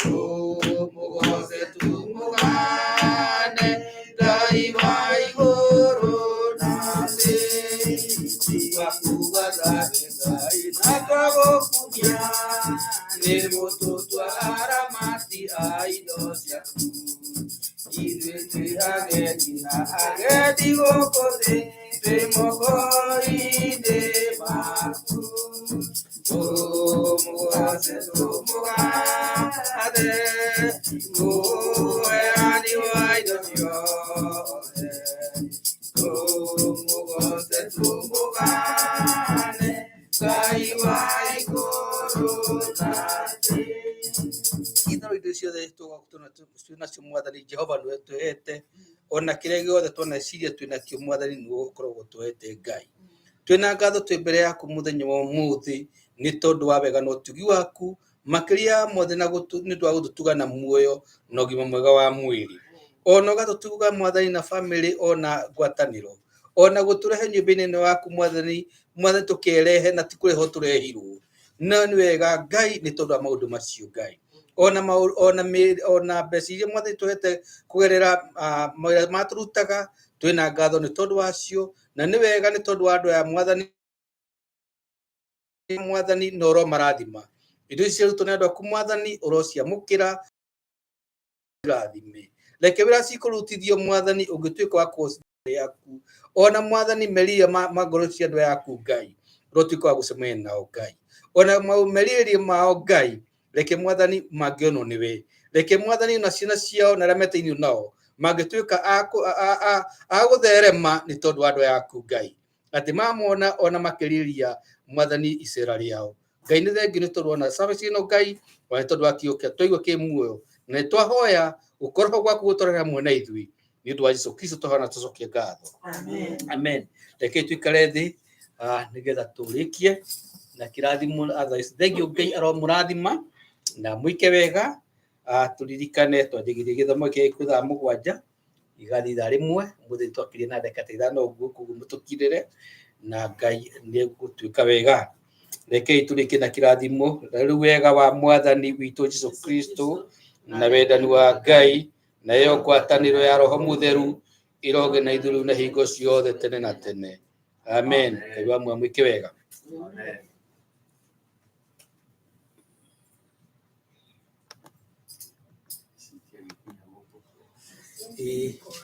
Tũmũgoce, tũmũgane, Ngai wa igũrũ na thĩ. Tiga kuga Ngai na twagũkumia, nĩ mũtũtwa aramati a indo ciaku. Ithuĩ twĩ ageni na agendi gũkũ thĩ, twĩ moko-inĩ maku. Tũmũgoce, tũmũgathe, mũheani wa indo ciothe. Tũmũgoce, tũmũgane, Ngai wa igũrũ na Mwathani Jehova nĩwe tũhete ona kĩrĩa gĩothe twaneciria twĩ nakĩo Mwathani nĩwe ũkoragwo tũhete Ngai. Twĩna ngatho twĩ mbere yaku mũthenya wa ũmũthĩ nĩ tondũ wa wega na ũtugi waku makĩria ya mothe na nĩ ũndũ wa gũtũtuga na muoyo na ũgima mwega wa mwĩrĩ. Ona ũgatũtuga Mwathani na bamĩrĩ ona ngwatanĩro ona gũtũrehe nyũmba-inĩ ĩno yaku Mwathani, Mwathani tũkerehe na ti kũrehwo tũrehirwo. Na nĩ wega Ngai nĩ tondũ wa maũndũ macio Ngai. Ona ona ona mbeca iria Mwathani tũhete kũgerera mawĩra matũrutaga twĩna ngatho nĩ tondũ wacio na nĩ wega nĩ tondũ wa andũ aya Mwathani, Mwathani na ũromarathima. Indo ici ciarutwo nĩ andũ aku Mwathani ũrociamũkĩra rathime. Reke wĩra cikũrutithio Mwathani ũngĩtuĩka wa kũgocithia yaku ona Mwathani merirĩria ma ngoro cia andũ aya aku Ngai ũrotuĩka wa gũcemania nao Ngai ona merirĩria mao Ngai reke Mwathani mangĩonwo nĩwe reke Mwathani na ciana ciao na arĩa metĩinio nao mangĩtuĩka a gũtherema nĩ tondũ wa andũ aya aku Ngai atĩ mamona ona makĩrĩria Mwathani icera rĩao Ngai nĩ thengiũ nĩ tondũ ona service ĩno Ngai ona nĩ tondũ wa kiugo kĩa twaigua kĩ muoyo na nĩ twahoya gũkorwo gwaku gũtũrere hamwe na ithuĩ nĩ ũndũ wa Jesu Kristo twahoya na tũcokie ngatho. Amen. Amen. Reke tuikare thĩ nĩgetha tũrĩkie na kĩrathimo otherwise thengiũ Ngai aromũrathima na mwĩke wega. Tũririkane twanjĩgirie gĩthomo gĩkĩ thaa 7 igathiĩ ithaa 1 mũthĩ twakirie na ndagĩka ta 5 ũguo koguo mũtũkirĩre na Ngai nĩ egũtuĩka wega. Rekei tũrĩkie na kĩrathimo na rĩu wega wa Mwathani witũ Jesu Kristo na wendani wa Ngai nayo ngwatanĩro ya Roho Mũtheru iroge na ithuĩ rĩu na hingo ciothe tene na tene. Amen. Ngai wa muoyo mwĩke wega. Amen. Ĩĩ.